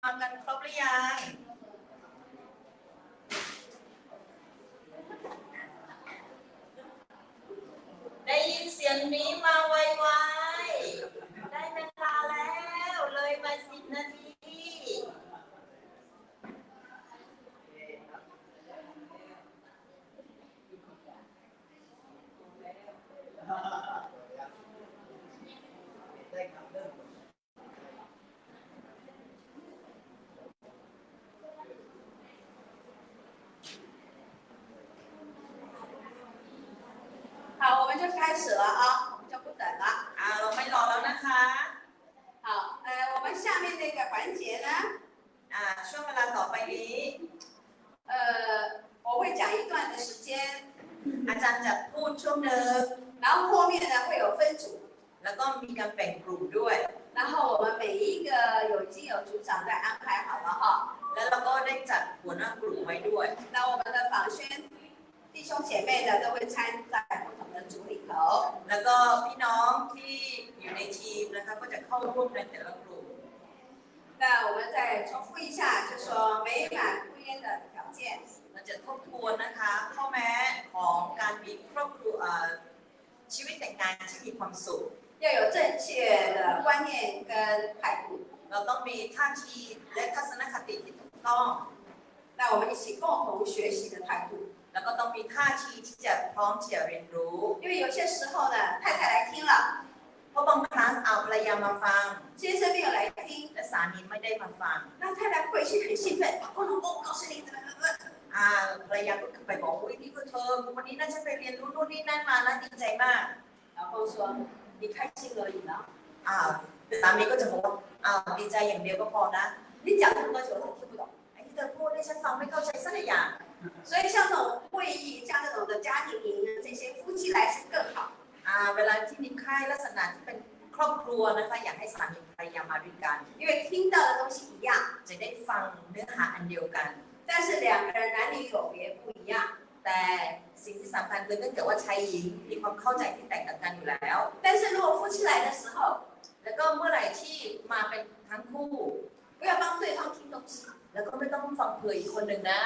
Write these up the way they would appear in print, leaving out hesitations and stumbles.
มากันครบหรือยัง ได้ยินเสียงนี้มาไวๆ ได้เวลาแล้ว เลยไป10นาที 好，我们就开始了啊，我们就不等了。 อ่าเราไม่รอแล้วนะคะ 好，我们下面那个环节呢， อ่าช่วงเวลาต่อไปนี้ 呃，我会讲一段的时间， อาจารย์จะพูดช่วงหนึ่ง 然后后面呢会有分组， แล้วก็มีการแบ่งกลุ่มด้วย 然后我们每一个有已经有组长在安排好了哈。 แล้วเราก็ได้จัดหัวหน้ากลุ่มไว้ด้วย 那我们的访宣弟兄姐妹呢都会参在不同的组里头。 แล้วก็พี่น้องที่อยู่ในทีมนะคะก็จะเข้าร่วมในแต่ละกลุ่ม 那我们再重复一下，就说美满婚姻的条件。 เราจะทบทวนนะคะข้อแม้ของการมีครอบครัวชีวิตแต่งงานที่มีความสุข 要有正确的观念跟态度。 เราต้องมีท่าทีและทัศนคติที่ถูกต้อง 那我们一起共同学习的态度。 แล้วก็ต้องมีท่าทีที่จะพร้อมที่จะเรียนรู้ 因为有些时候呢，太太来听了， เพราะบางครั้งเอาภรรยามาฟัง 先生没有来听， และสามีไม่ได้มาฟัง 那太太回去很兴奋，老公老公，我告诉你怎么怎么。 อ่าภรรยาก็ไปบอกอุ้ยนี่ก็เธอวันนี้น่าจะไปเรียนรู้นู่นนี่นั่นมานะดีใจมาก 老公说你开心而已啦， อ่าสามีก็จะบอกว่าอ่าดีใจอย่างเดียวก็พอนะ 你讲这么多久我都听不懂。 ไอ้ที่เธอพูดให้ฉันฟังไม่เข้าใจสักอย่าง 所以像这种会议，像这种的家庭营呢，这些夫妻来是更好。 อ่าเวลาที่มีค่ายลักษณะที่เป็นครอบครัวนะคะอยากให้สามีภรรยามาด้วยกัน 因为听到的东西一样， จะได้ฟังเนื้อหาอันเดียวกัน 但是两个人男女有别不一样。 แต่สิ่งที่สำคัญคือเนื่องจากว่าชายหญิงมีความเข้าใจที่แตกต่างกันอยู่แล้ว 但是如果夫妻来的时候， แล้วก็เมื่อไหร่ที่มาเป็นทั้งคู่ 不要帮对方听东西。 แล้วก็ไม่ต้องฟังเผื่ออีกคนหนึ่งนะ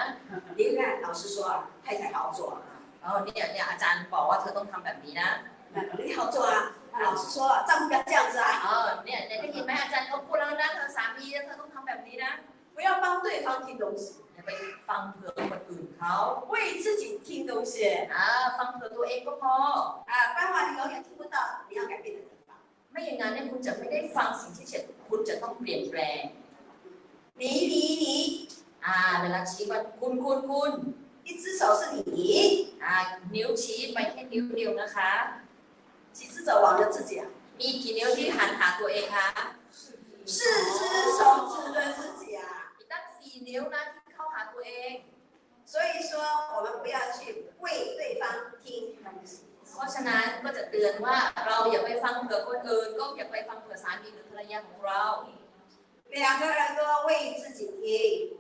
你看老师说啊，太太好做啊， อ๋อเนี่ยเนี่ยอาจารย์บอกว่าเธอต้องทำแบบนี้นะ 那你好做啊，那老师说啊，丈夫要这样子啊， เออเนี่ยเนี่ยได้ยินไหมอาจารย์เขาพูดแล้วนะเธอสามีเธอต้องทำแบบนี้นะ 不要帮对方听东西， อย่าไปฟังเผื่อคนอื่นเขา 为自己听东西 อ่าฟังเผื่อตัวเองก็พอ 啊，不然的话你永远听不到你要改变的地方。 ไม่อย่างนั้นเนี่ยคุณจะไม่ได้ฟังสิ่งที่คุณจะต้องเปลี่ยนแปลง 你你你， อ่าเวลาชี้ว่าคุณคุณคุณ 一只手是你， อ่านิ้วชี้ไปแค่นิ้วเดียวนะคะ 几只手往着自己啊？ มีกี่นิ้วที่หันหาตัวเองคะ 四只手指着自己啊。 มีตั้งสี่นิ้วนะที่เข้าหาตัวเอง 所以说，我们不要去为对方听东西。 เพราะฉะนั้นก็จะเตือนว่าเราอย่าไปฟังเผื่อคนอื่นก็อย่าไปฟังเผื่อสามีหรือภรรยาของเรา 两个人都为自己听。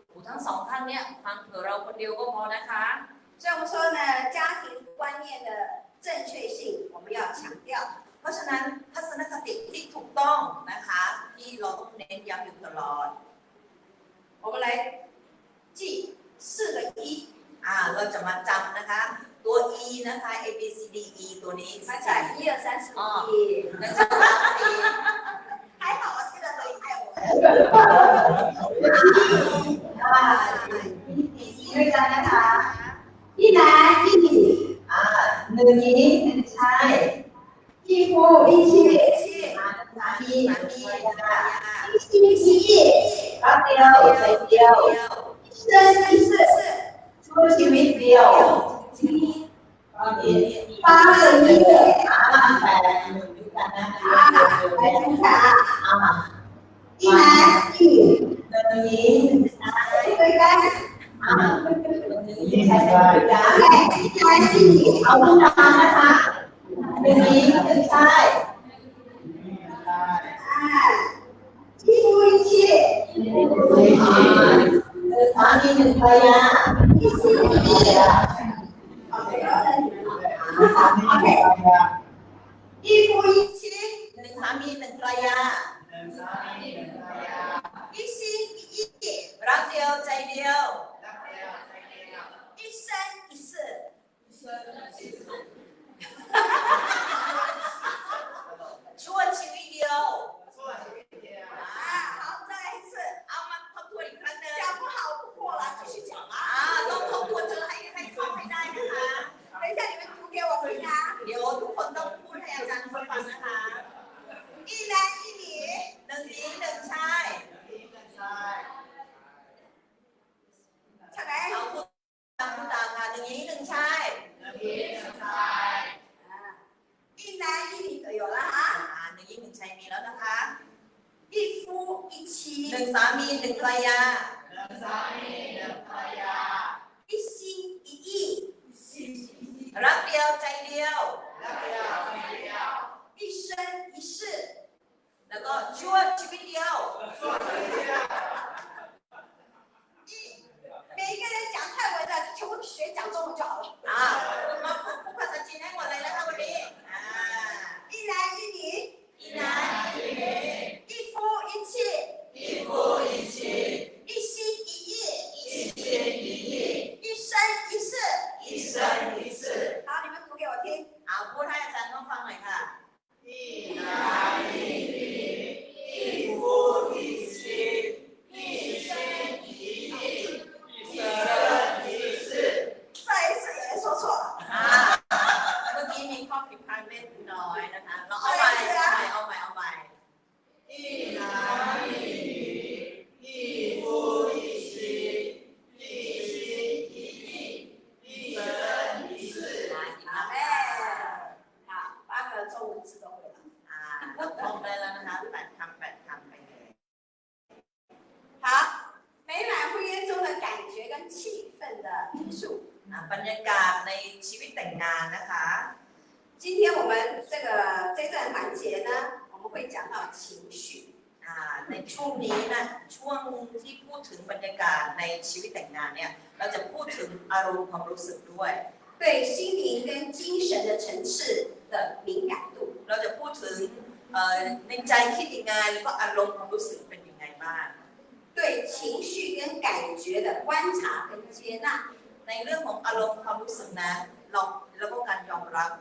หูทั้งสองท่านเนี่ยฟังเผื่อเราคนเดียวก็พอนะคะ 所以我们说呢，家庭观念的正确性，我们要强调。 เพราะฉะนั้นทัศนคติที่ถูกต้องนะคะ ที่เราต้องเน้นย้ำอยู่ตลอด 我们来记四个一， เราจะมาจำนะคะ ตัว E นะคะ A B C D E ตัวนี้ 来在一二三四五一。 แล้วจะจำสี่ 还好我记得很爱我。 อ่ามีสีด้วยกันนะคะ一男一女อ่าหนึ่งหญิงหนึ่งชาย一夫一妻อ่าสามี สามี ภรร ภรร ยาย า 一心一意รักเดียวใจเดียว一生一世ชั่วชีวิตเดียว八个一อ่าแปดหนึ่งด้วยกันนะคะไปดูค่ะอ่า一男一女หนึ่งหญิงหนึ่งชายด้วยกันอ่าหนึ่งหญิงชายด้วยกัน一男一女เอาลูกน้ำนะคะหนึ่งหญิงหนึ่งชายอ่า一夫一妻หนึ่งสามีหนึ่งภรรยา一妻一意โอเค一夫一妻 หนึ่งสามีหนึ่งภรรยา 一心一意เดียวใจเดียว 一生一世， ชั่วชีวิตเดียว 啊，好，再来一次， เอามาทบทวนอีกครั้งหนึ่ง 讲不好不过了，继续讲 อ่า 啊。 ต้องทบทวนจนให้ให้ท่องให้ได้นะคะ 等一下你们读给我听啊。 เดี๋ยวทุกคนต้องพูดให้อาจารย์ฟังนะคะ 一男一女， หนึ่งหญิงหนึ่งชาย 再来。 เอาพูดตามพูดตามค่ะหนึ่งหญิงหนึ่งชาย 啊，一男一女的有了啊， อ่าหนึ่งหญิงหนึ่งชายมีแล้วนะคะ 一夫一妻 ห，นึ่งสามีหนึ่งภรรยา 一心一意， รักเดียวใจเดียว 一生一世， แล้วก็ชั่วชีวิตเดียว 一每一个人讲泰文的，全部学讲中文就好了。 อ่ามาพูดภาษาจีนให้หมดเลยนะคะวันนี้อ่า 一男一女， อีนาย 一夫一妻，一心一意，一生一世。好，你们读给我听。 เอาพูดให้อาจารย์ต้องฟังหน่อยค่ะ 再一次有人说错了， อ่าเมื่อกี้มีข้อผิดพลาดเล็กน้อยนะคะเราเอาใหม่เอาใหม่เอาใหม่เอาใหม่ 好嘞。好，八个中文字都会了。 อ่าเราท่องได้แล้วนะคะแปดคำแปดคำไปเลย 好，美满婚姻中的感觉跟气氛的因素。 อ่าบรรยากาศในชีวิตแต่งงานนะคะ 今天我们这个这段环节呢，我们会讲到情绪。 อ่าในช่วงนี้นะช่วงที่พูดถึงบรรยากาศในชีวิตแต่งงานเนี่ยเราจะพูดถึงอารมณ์ความรู้สึกด้วย 对心灵跟精神的层次的敏感度。 เราจะพูดถึงเอ่อในใจคิดยังไงแล้วก็อารมณ์ความรู้สึกเป็นยังไงบ้าง 对情绪跟感觉的观察跟接纳， ในเรื่องของอารมณ์ความรู้สึกนั้นเราแล้วก็การยอมรับ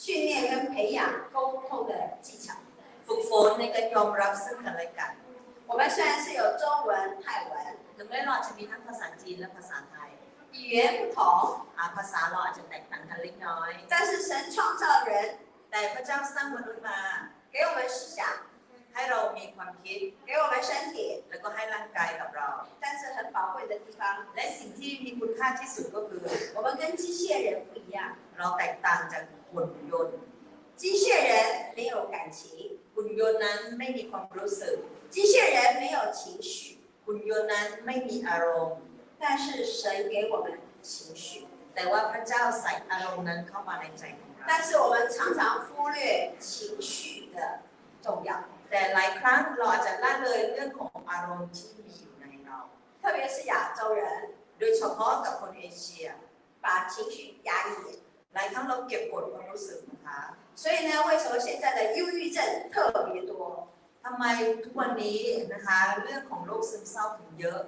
训练跟培养沟通的技巧。 ฝึกฝนในการยอมรับซึ่งกันและกัน 我们虽然是有中文、泰文， ถึงแม้เราอาจจะมีทั้งภาษาจีนและภาษาไทย 语言不同， อ่าภาษาเราอาจจะแตกต่างกันเล็กน้อย 但是神创造人， แต่พระเจ้าสร้างมนุษย์มา 给我们思想， ให้เรามีความคิด 给我们身体， แล้วก็ให้ร่างกายกับเรา 但是很宝贵的地方， และสิ่งที่มีคุณค่าที่สุดก็คือ 我们跟机械人不一样。 เราแตกต่างจากหุ่นยนต์ 机械人没有感情， หุ่นยนต์นั้นไม่มีความรู้สึก 机械人没有情绪， หุ่นยนต์นั้นไม่มีอารมณ์ 但是神给我们情绪。 แต่ว่าพระเจ้าใส่อารมณ์นั้นเข้ามาในใจของเรา 但是我们常常忽略情绪的重要， แต่หลายครั้งเราอาจจะละเลยเรื่องของอารมณ์ที่มีอยู่ในเรา 特别是亚洲人， โดยเฉพาะกับคนเอเชีย 把情绪压抑。 หลายครั้งเราเก็บกดความรู้สึกนะคะ 所以呢，为什么现在的忧郁症特别多？ ทำไมทุกวันนี้นะคะ เรื่องของโรคซึมเศร้าถึงเยอะ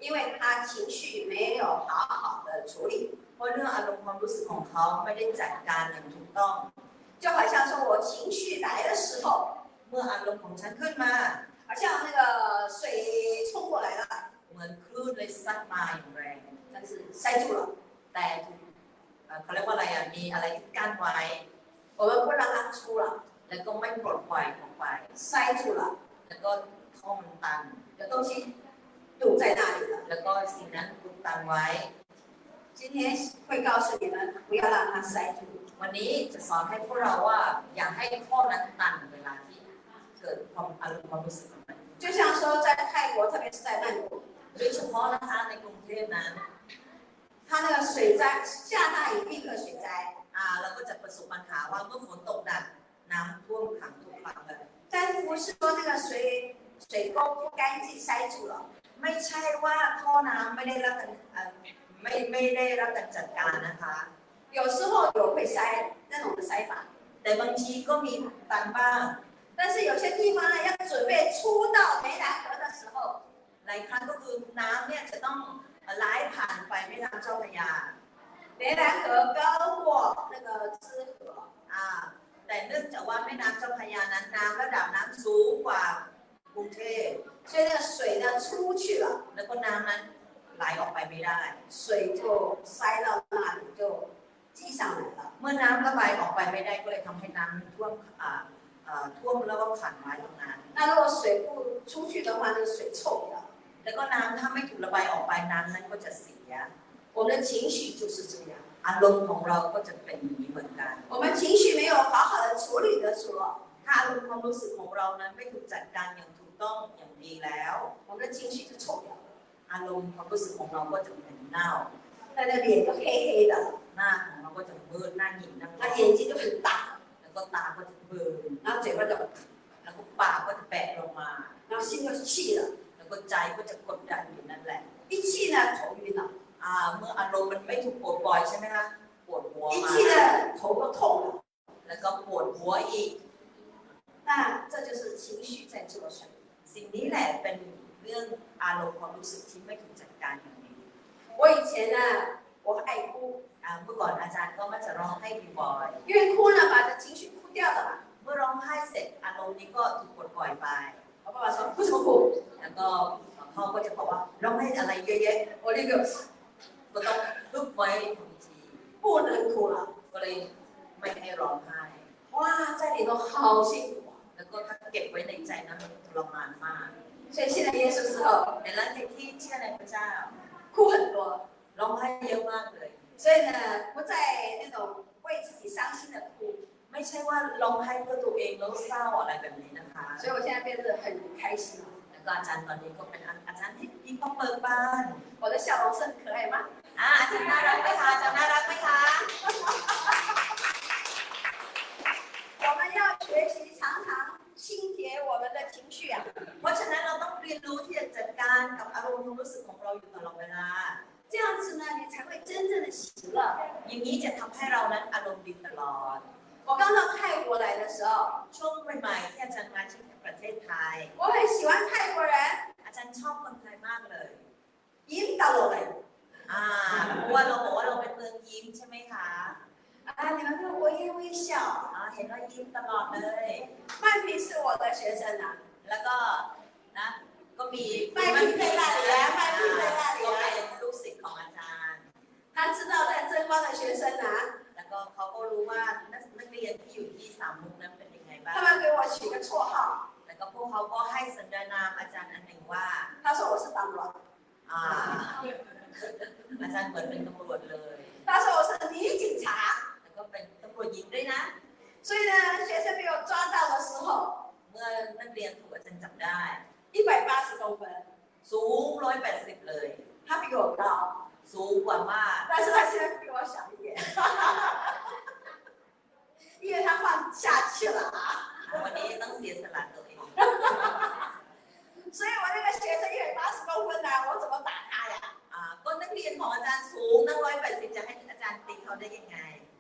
因为他情绪没有好好的处理， เพราะเรื่องอารมณ์ความรู้สึกของเขาไม่ได้จัดการอย่างถูกต้อง 就好像说我情绪来的时候， เมื่ออารมณ์ของฉันขึ้นมา 好像那个水冲过来了， เหมือนคลื่นเลยซัดมาอย่างแรง 但是塞住了， แต่ถูกเอ่อเขาเรียกว่าอะไรอ่ะ มีอะไรที่กั้นไว้ 我们不让它出了， แล้วก็ไม่ปลดปล่อยออกไป 塞住了， แล้วก็ท่อมันตัน 有东西堵在那里了。 แล้วก็สิ่งนั้นถูกตันไว้ 今天会告诉你们，不要让它塞住。 วันนี้จะสอนให้พวกเราว่าอย่าให้ท่อนั้นตันเวลาที่เกิดความอารมณ์ความรู้สึกของมัน 就像说在泰国，特别是在曼谷， โดยเฉพาะนะคะในกรุงเทพนั้น 它那个水灾，下大雨立刻水灾。 อ่าเราก็จะประสบปัญหาว่าเมื่อฝนตกหนักน้ำท่วมขังทุกครั้งเลย 但不是说那个水沟不干净塞住了， ไม่ใช่ว่าท่อน้ำไม่ได้รับการเอ่อไม่ไม่ได้รับการจัดการนะคะ 有时候有会塞那种的塞法， แต่บางทีก็มีตันบ้าง 但是有些地方呢，要准备出到湄南河的时候， หลายครั้งก็คือน้ำเนี่ยจะต้องไหลผ่านไปแม่น้ำเจ้าพระยา 湄南河高过那个支河， อ่าแต่เนื่องจากว่าแม่น้ำเจ้าพระยานั้นน้ำระดับน้ำสูงกว่ากรุงเทพ 所以那个水呢出不去了， แล้วก็น้ำนั้นไหลออกไปไม่ได้ 水就塞到那里，就积上来了。 เมื่อน้ำระบายออกไปไม่ได้ก็เลยทำให้น้ำท่วมอ่าอ่าท่วมแล้วก็ขังไว้ตรงนั้น 那如果水不出去的话，那个水臭掉。 แล้วก็น้ำถ้าไม่ถูกระบายออกไปน้ำนั้นก็จะเสีย 我们的情绪就是这样， อารมณ์ของเราก็จะเป็นอย่างนี้เหมือนกัน 我们情绪没有好好的处理的时候， ถ้าอารมณ์ความรู้สึกของเรานั้นไม่ถูกจัดการอย่างถูกต้องอย่างดีแล้ว 我们的情绪就臭掉了， อารมณ์ความรู้สึกของเราก็จะเหม็นเน่า 那那脸就黑黑的了， หน้าของเราก็จะมืดหน้าหงิกหน้า 那眼睛就很大， แล้วก็ตาก็จะเบิน 然后嘴巴就， แล้วก็ปากก็จะแบะลงมา 然后心就气了， แล้วก็ใจก็จะกดดันอยู่นั่นแหละ 一气呢头晕了， อ่าเมื่ออารมณ์มันไม่ถูกปลดปล่อยใช่ไหมคะปวดหัว 一 มา 气呢头就痛了。 แล้วก็ปวดหัวอีก 那这就是情绪在作祟。 สิ่งนี้แหละเป็นเรื่องอารมณ์ความรู้สึกที่ไม่ถูกจัดการอย่างดี 我以前呢，我爱哭， อ่าเมื่อก่อนอาจารย์ก็มักจะร้องไห้บ่อย 因为哭呢把这情绪哭掉了嘛。 ๆเมื่อร้องไห้เสร็จอารมณ์นี้ก็ถูกปลดปล่อยไป 我爸爸说为什么哭？ แล้วก็พ่อก็จะบอกว่าร้องไห้อะไรเยอะแยะ 我那个 ก็ต้องฮึบไว้ทันที 不能哭了， ก็เลยไม่ให้ร้องไห้ 哇，在里头好辛苦啊。 แล้วก็ถ้าเก็บไว้ในใจนะมันทรมานมาก 所以信了耶稣之后， แต่หลังจากที่เชื่อในพระเจ้า 哭很多， ร้องไห้เยอะมากเลย 所以呢，不再那种为自己伤心的哭， ไม่ใช่ว่าร้องไห้เพื่อตัวเองแล้วเศร้าอะไรแบบนี้นะคะ 所以我现在变得很开心了。 แล้วก็อาจารย์ตอนนี้ก็เป็นอาจารย์ที่มีความเบิกบาน 我的笑容是很可爱吗？ อ่าอาจารย์น่ารักไหมคะอาจารย์น่ารักไหมคะ 我们要学习常常清洁我们的情绪啊， เพราะฉะนั้นเราต้องเรียนรู้ที่จะจัดการกับอารมณ์ความรู้สึกของเราอยู่ตลอดเวลา 这样子呢，你才会真正的喜乐。 อย่างนี้จะทำให้เรานั้นอารมณ์ดีตลอด 我刚到泰国来的时候， ช่วงใหม่ๆที่อาจารย์มาที่ประเทศไทย 我很喜欢泰国人， อาจารย์ชอบคนไทยมากเลย 引导我们 อ่าเพราะว่าเราบอกว่าเราเป็นเมืองยิ้มใช่ไหมคะ 啊，你们都微微笑。 อ่าเห็นว่ายิ้มตลอดเลย 曼平是我的学生啊， แล้วก็นะก็มี 麦平在那里啊，麦平在那里 ก็ 啊， เป็นลูกศิษย์ของอาจารย์ 他知道在真光的学生啊， แล้วก็เขาก็รู้ว่านักเรียนที่อยู่ที่สามมุกนั้นเป็นยังไงบ้าง 他们给我取个绰号， แล้วก็พวกเขาก็ให้สัญญานามอาจารย์อันหนึ่งว่า 他说我是当官， อ่า อาจารย์เหมือนเป็นตำรวจเลย 他说我是女警察。 แล้วก็เป็นตำรวจหญิงด้วยนะ 所以呢，学生被我抓到的时候， เมื่อนักเรียนถูกอาจารย์จับได้ 180公分， สูงร้อยแปดสิบเลย 他比我高， สูงกว่ามาก 但是他现在比我小一点，因为他放下去了啊。 วันนี้ต้องเสียสละตัวเอง 所以我那个学生180公分呢，我怎么打他呀？ อ่าก็นักเรียนของอาจารย์สูงตั้งร้อยแปดสิบจะให้อาจารย์ตีเขาได้ยังไง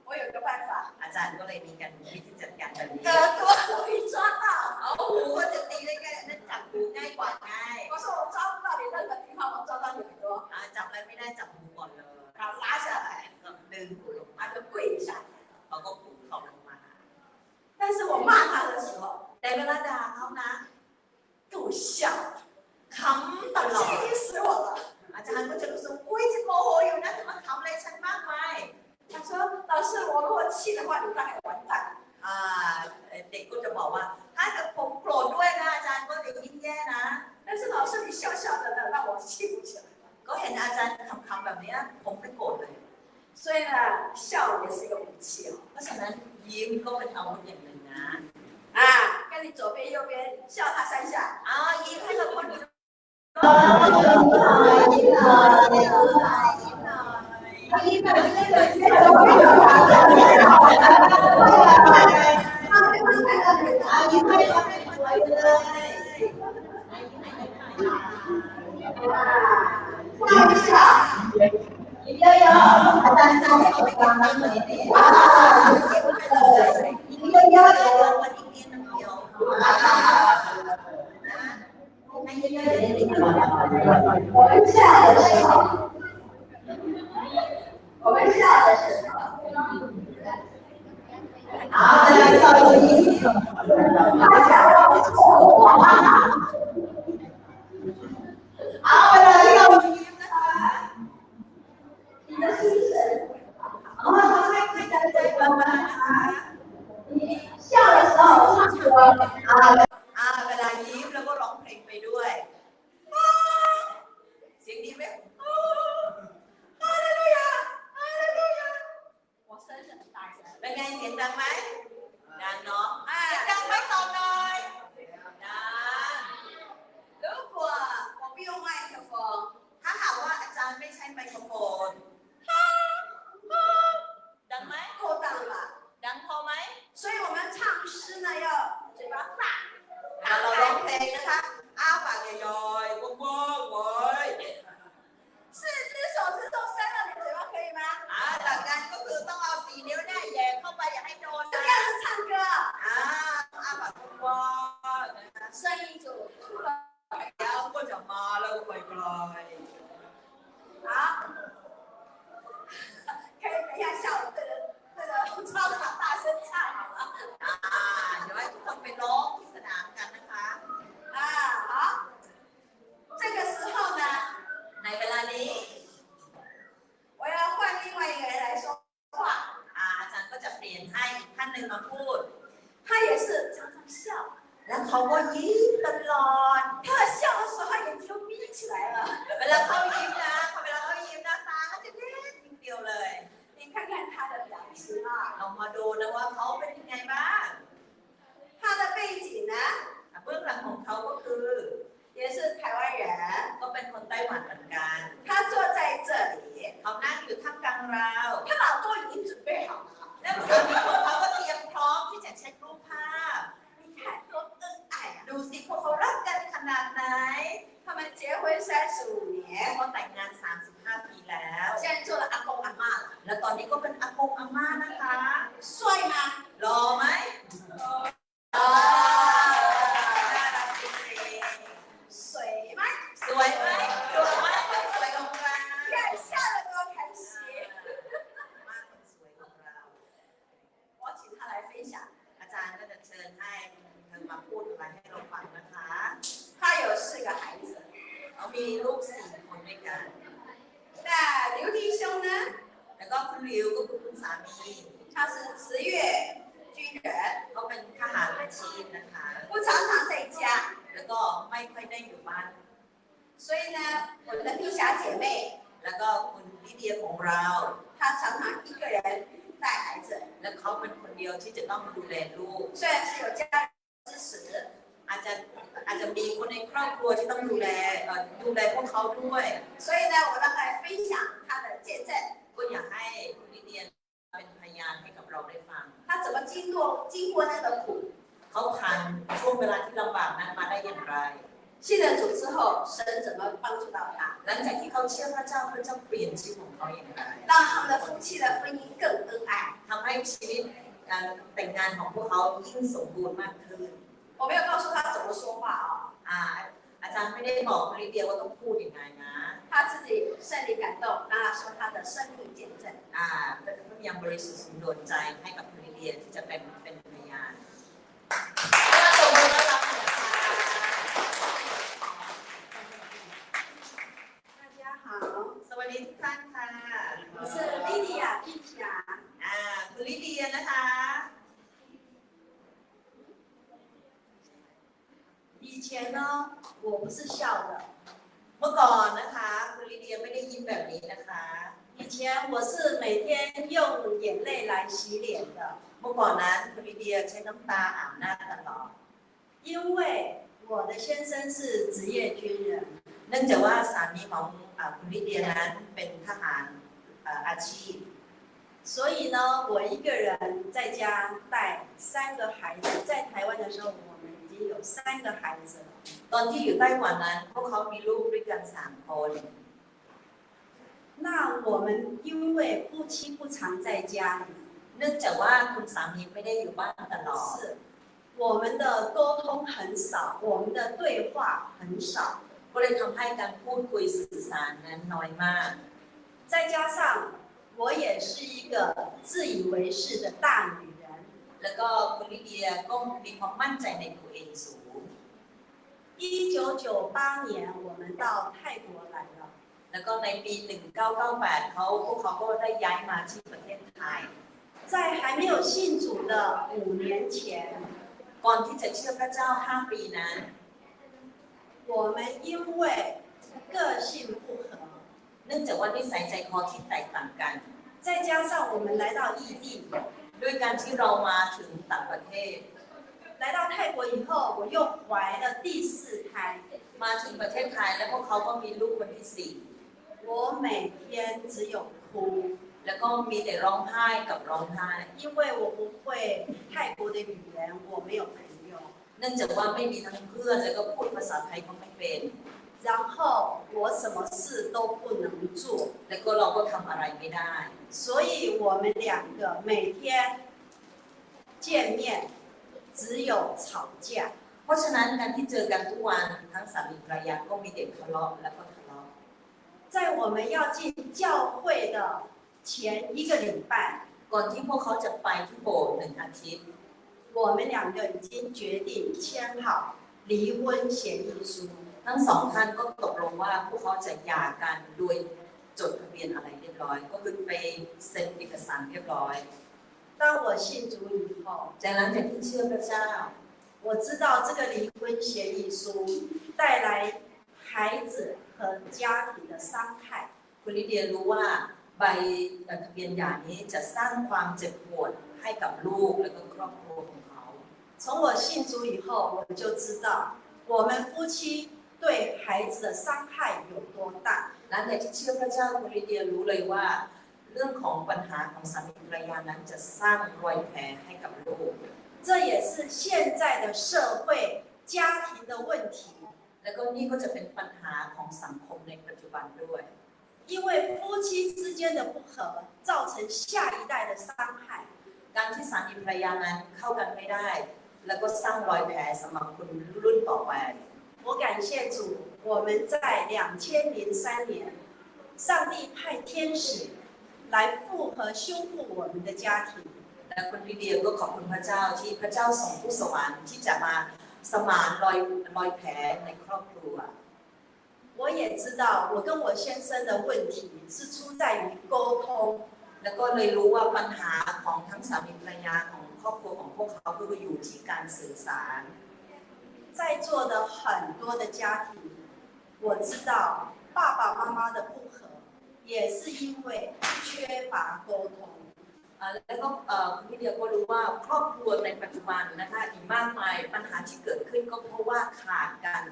我有个办法， อาจารย์ก็เลยมีการวิธีจัดการแบบนี้ 耳朵容易抓到。 เอาหูก็จะตีได้ง่ายนั่นจับหูง่ายกว่าง่าย 我说我抓不到你任何地方，我抓到你耳朵， อ่าจับอะไรไม่ได้จับหูก่อนเลย 然后拉下来， ก็ดึงหูลงมา 他就跪下。 เขาก็ผูกเขาลงมา 但是我骂他的时候， แต่เวลาด่าเขานะ 跟我笑， ขำตลอด 气死我了。 อาจารย์ก็จะรู้สึกอุ้ยฉันโมโหอยู่นะจะมาขำอะไรฉันมากมาย 他说：“老师，我如果气的话，你大概完蛋。 อ่าเด็กก็จะบอกว่า ถ้าเกิดผมโกรธด้วยนะอาจารย์ก็จะยิ่งแย่นะ 但是老师你笑笑的呢，让我气不起来。 ก็เห็นอาจารย์ขำๆแบบเนี้ยผมไม่โกรธเลย 所以呢，笑也是一个武器哦。 เพราะฉะนั้นยิ้มก็เป็นอาวุธอย่างหนึ่งนะ 啊，跟你左边右边笑他三下， อ๋อยิ้มให้กับคนอื่น ยิ้มหน่อยยิ้มหน่อย ยิ้มหน่อย ยิ้มแบบนี้เลยไม่ต้องไม่ต้องยิ้มให้สวยเลย 笑一笑。 ยิ้มเยอะๆอาจารย์จะให้ความรักเหมือนนี้ยิ้มเยอะๆ วันนี้เรียนน้ำเดียวนะให้เยอะ我们笑的时候，我们笑的时候， เอาเวลาที่เรายิ้ม 他想我错话。 เอาเวลาที่เรายิ้มนะคะ 你的心神， อ๋อทำให้ให้ใจใจประมาณนะคะ 你笑的时候唱歌， อ่าอ่าเวลายิ้มแล้วก็ร้องเพลงไปด้วยเสียงดีไหมฮาเลลูยาฮาเลลูยา 我声是很大声。 เป็นไงเสียงดังไหมดังเนาะเสียงดังไหมตอบหน่อยดัง 如果我不用麦克风， ถ้าหากว่าอาจารย์ไม่ใช้ไมโครโฟนดังไหม 够大了。 ดังพอไหม 所以我们唱诗呢，要嘴巴大。 อ่ะเราร้องเพลงนะคะ อ้าปากย่อยๆว่างๆไว้ 四只手指头伸到你嘴巴可以吗？ อ่าหลักการก็คือต้องเอาสี่นิ้วเนี่ยแหย่เข้าไปอย่าให้โดน 这 นะ 样子唱歌， อ่าอ้าปากกว้างๆนะคะ 声音就出了。 แล้วก็จะมาแล้วก็ไปไกล 好，可以等一下下午对着操场大声唱好了。 อ่าเดี๋ยวให้ทุกคนไปร้องที่สนามกันนะคะ 啊，好。这个时候呢， ในเวลานี้ 我要换另外一个人来说话， อาอาจารย์ก็จะเปลี่ยนให้อีกท่านหนึ่งมาพูด 他也是常常笑， แล้วเขาก็ยิ้มตลอด 他笑的时候眼睛都眯起来了。 เวลาเขายิ้มนะเวลาเขายิ้มนะตาเขาจะเล็กนิดเดียวเลย 你看看他的表情啊， ลองมาดูนะว่าเขาเป็นยังไงบ้าง 他的背景呢 อ่ะเบื้องหลังของเขาก็คือ 也是台湾人， ก็เป็นคนไต้หวันเหมือนกัน 他坐在这里， เขานั่งอยู่ท่ามกลางเรา 他老公已经准备好了， แล้วสามีของเขาก็เตรียมพร้อมที่จะเช็ครูปภาพ 你看多恩爱啊！ ดูสิพวกเขารักกันขนาดไหน 他们结婚35年， เขาแต่งงาน 35 ปีแล้ว 现在做了阿公阿嬷了， แล้วตอนนี้ก็เป็นอากงอาม่านะคะ 帅吗？ หล่อไหม 啊， น่ารักจริง 水吗？ ๆสวยไหมสวยไหมคนสวยของเรา 你看笑得多开心。 มากคนสวยของเรา 我请他来分享， อาจารย์ก็จะเชิญให้เธอมาพูดอะไรให้เราฟังนะคะ 他有四个孩子。 เขามีลูกสี่คนด้วยกัน 那刘弟兄呢？ แล้วก็คุณริวก็คือคุณสามี 他是职业军人， เขาเป็นทหารอาชีพนะคะ 不常常在家， แล้วก็ไม่ค่อยได้อยู่บ้าน 所以呢，我的碧霞姐妹 แล้วก็คุณลิเดียของเรา 她常常一个人带孩子， และเขาเป็นคนเดียวที่จะต้องดูแลลูก 虽然是有家人支持， อาจจะมีคนในครอบครัวที่ต้องดูแลเอ่อดูแลพวกเขาด้วย 所以呢，我让她来分享她的见证， ก็อยากให้คุณลิเดียเป็นพยานให้กับเราได้ฟัง 她怎么经过那个苦， เขาผ่านช่วงเวลาที่ลำบากนั้นมาได้อย่างไร 信了主之后，神怎么帮助到她， หลังจากที่เขาเชื่อพระเจ้าพระเจ้าเปลี่ยนชีวิตของเขาอย่างไร 让他们的夫妻的婚姻更恩爱。 ทำให้ชีวิตการแต่งงานของพวกเขายิ่งสมบูรณ์มากขึ้น 我没有告诉她怎么说话啊、 อ่าอาจารย์ไม่ได้บอกคุณลิเดียว่าต้องพูดยังไงนะ 她自己圣灵感动，让她说她的生命见证。 อ่าพระยังบริสุทธิ์สมโดนใจให้กับคุณลิเดียที่จะเป็นพยานตบมือต้อนรับหน่อยค่ะ 大家好， สวัสดีทุกท่านค่ะ 我是莉莉亚碧霞。 อ่าคุณลิเดียนะคะ 以前呢，我不是笑的， เมื่อก่อนนะคะ คุณลิเดียไม่ได้ยิ้มแบบนี้นะคะ 以前我是每天用眼泪来洗脸的， เมื่อก่อนนั้นคุณลิเดียใช้น้ำตาอาบหน้าตลอด 因为我的先生是职业军人， เนื่องจากว่าสามีของอ่าคุณลิเดียนั้นเป็นทหารอ่าอาชีพ 所以呢，我一个人在家带三个孩子。在台湾的时候，我们已经有三个孩子了。 ตอนที่อยู่ไต้หวันนั้นพวกเขามีลูกด้วยกันสามคน 那我们因为夫妻不常在家里， เนื่องจากว่าคุณสามีไม่ได้อยู่บ้านตลอด 是我们的沟通很少，我们的对话很少。ก็เลยทำให้การพูดคุยสื่อสารนั้นน้อยมาก 再加上我也是一个自以为是的大女人， แล้วก็คุณลิเดียก็มีความมั่นใจในตัวเองสูง 1998年我们到泰国来了。 แล้วก็ในปี 1998 เขาพวกเขาก็ได้ย้ายมาที่ประเทศไทย 在还没有信主的5年前， ก่อนที่จะเชื่อพระเจ้า 5 ปีนั้น 我们因为个性不合， เนื่องจากว่านิสัยใจคอที่แตกต่างกัน 再加上我们来到异地， ด้วยการที่เรามาถึงต่างประเทศ 来到泰国以后，我又怀了第四胎。 มาถึงประเทศไทยแล้วพวกเขาก็มีลูกคนที่สี่ 我每天只有哭， แล้วก็มีแต่ร้องไห้กับร้องไห้ 因为我不会泰国的语言，我没有朋友。 เนื่องจากว่าไม่มีทั้งเพื่อนแล้วก็พูดภาษาไทยก็ไม่เป็น 然后我什么事都不能做， แล้วก็เราก็ทำอะไรไม่ได้ 所以我们两个每天见面只有吵架。 เพราะฉะนั้นการที่เจอกันทุกวันทั้งสามีภรรยาก็มีแต่ทะเลาะแล้วก็ทะเลาะ 在我们要进教会的前一个礼拜， ก่อนที่พวกเขาจะไปที่โบสถ์หนึ่งอาทิตย์ 我们两个已经决定签好离婚协议书。 ทั้งสองท่านก็ตกลงว่าพวกเขาจะหย่ากันโดยจดทะเบียนอะไรเรียบร้อย ก็คือไปเซ็นเอกสารเรียบร้อย 当我信主以后， จากหลังจากที่เชื่อพระเจ้า 我知道这个离婚协议书带来孩子和家庭的伤害。 คุณลิเดียรู้ว่าใบทะเบียนหย่านี้จะสร้างความเจ็บปวดให้กับลูกและก็ครอบครัวของเขา 从我信主以后，我就知道我们夫妻对孩子的伤害有多大。 หลังจากที่เชื่อพระเจ้าคุณลิเดียรู้เลยว่า เรื่องของปัญหาของสามีภรรยานั้นจะสร้างรอยแผลให้กับลูก 这也是现在的社会家庭的问题， แล้วก็นี่ก็จะเป็นปัญหาของสังคมในปัจจุบันด้วย 因为夫妻之间的不和造成下一代的伤害。 การที่สามีภรรยานั้นเข้ากันไม่ได้ แล้วก็สร้างรอยแผลสำหรับคนรุ่นต่อไป 我感谢主，我们在2003年，上帝派天使来复合修复我们的家庭。 และคุณลิเดียก็ขอบคุณพระเจ้าที่พระเจ้าส่งผู้สวรรค์ที่จะมาสมานรอยแผลในครอบครัว 我也知道，我跟我先生的问题是出在于沟通。 แล้วก็เลยรู้ว่าปัญหาของทั้งสามีภรรยาของครอบครัวของพวกเขาคืออยู่ที่การสื่อสาร 在座的很多的家庭，我知道爸爸妈妈的不和，也是因为缺乏沟通。 แล้วก็คุณลิเดียก็รู้ว่าครอบครัวในปัจจุบันนะคะอีกมากมายปัญหาที่เกิดขึ้นก็เพราะว่าขาดกัน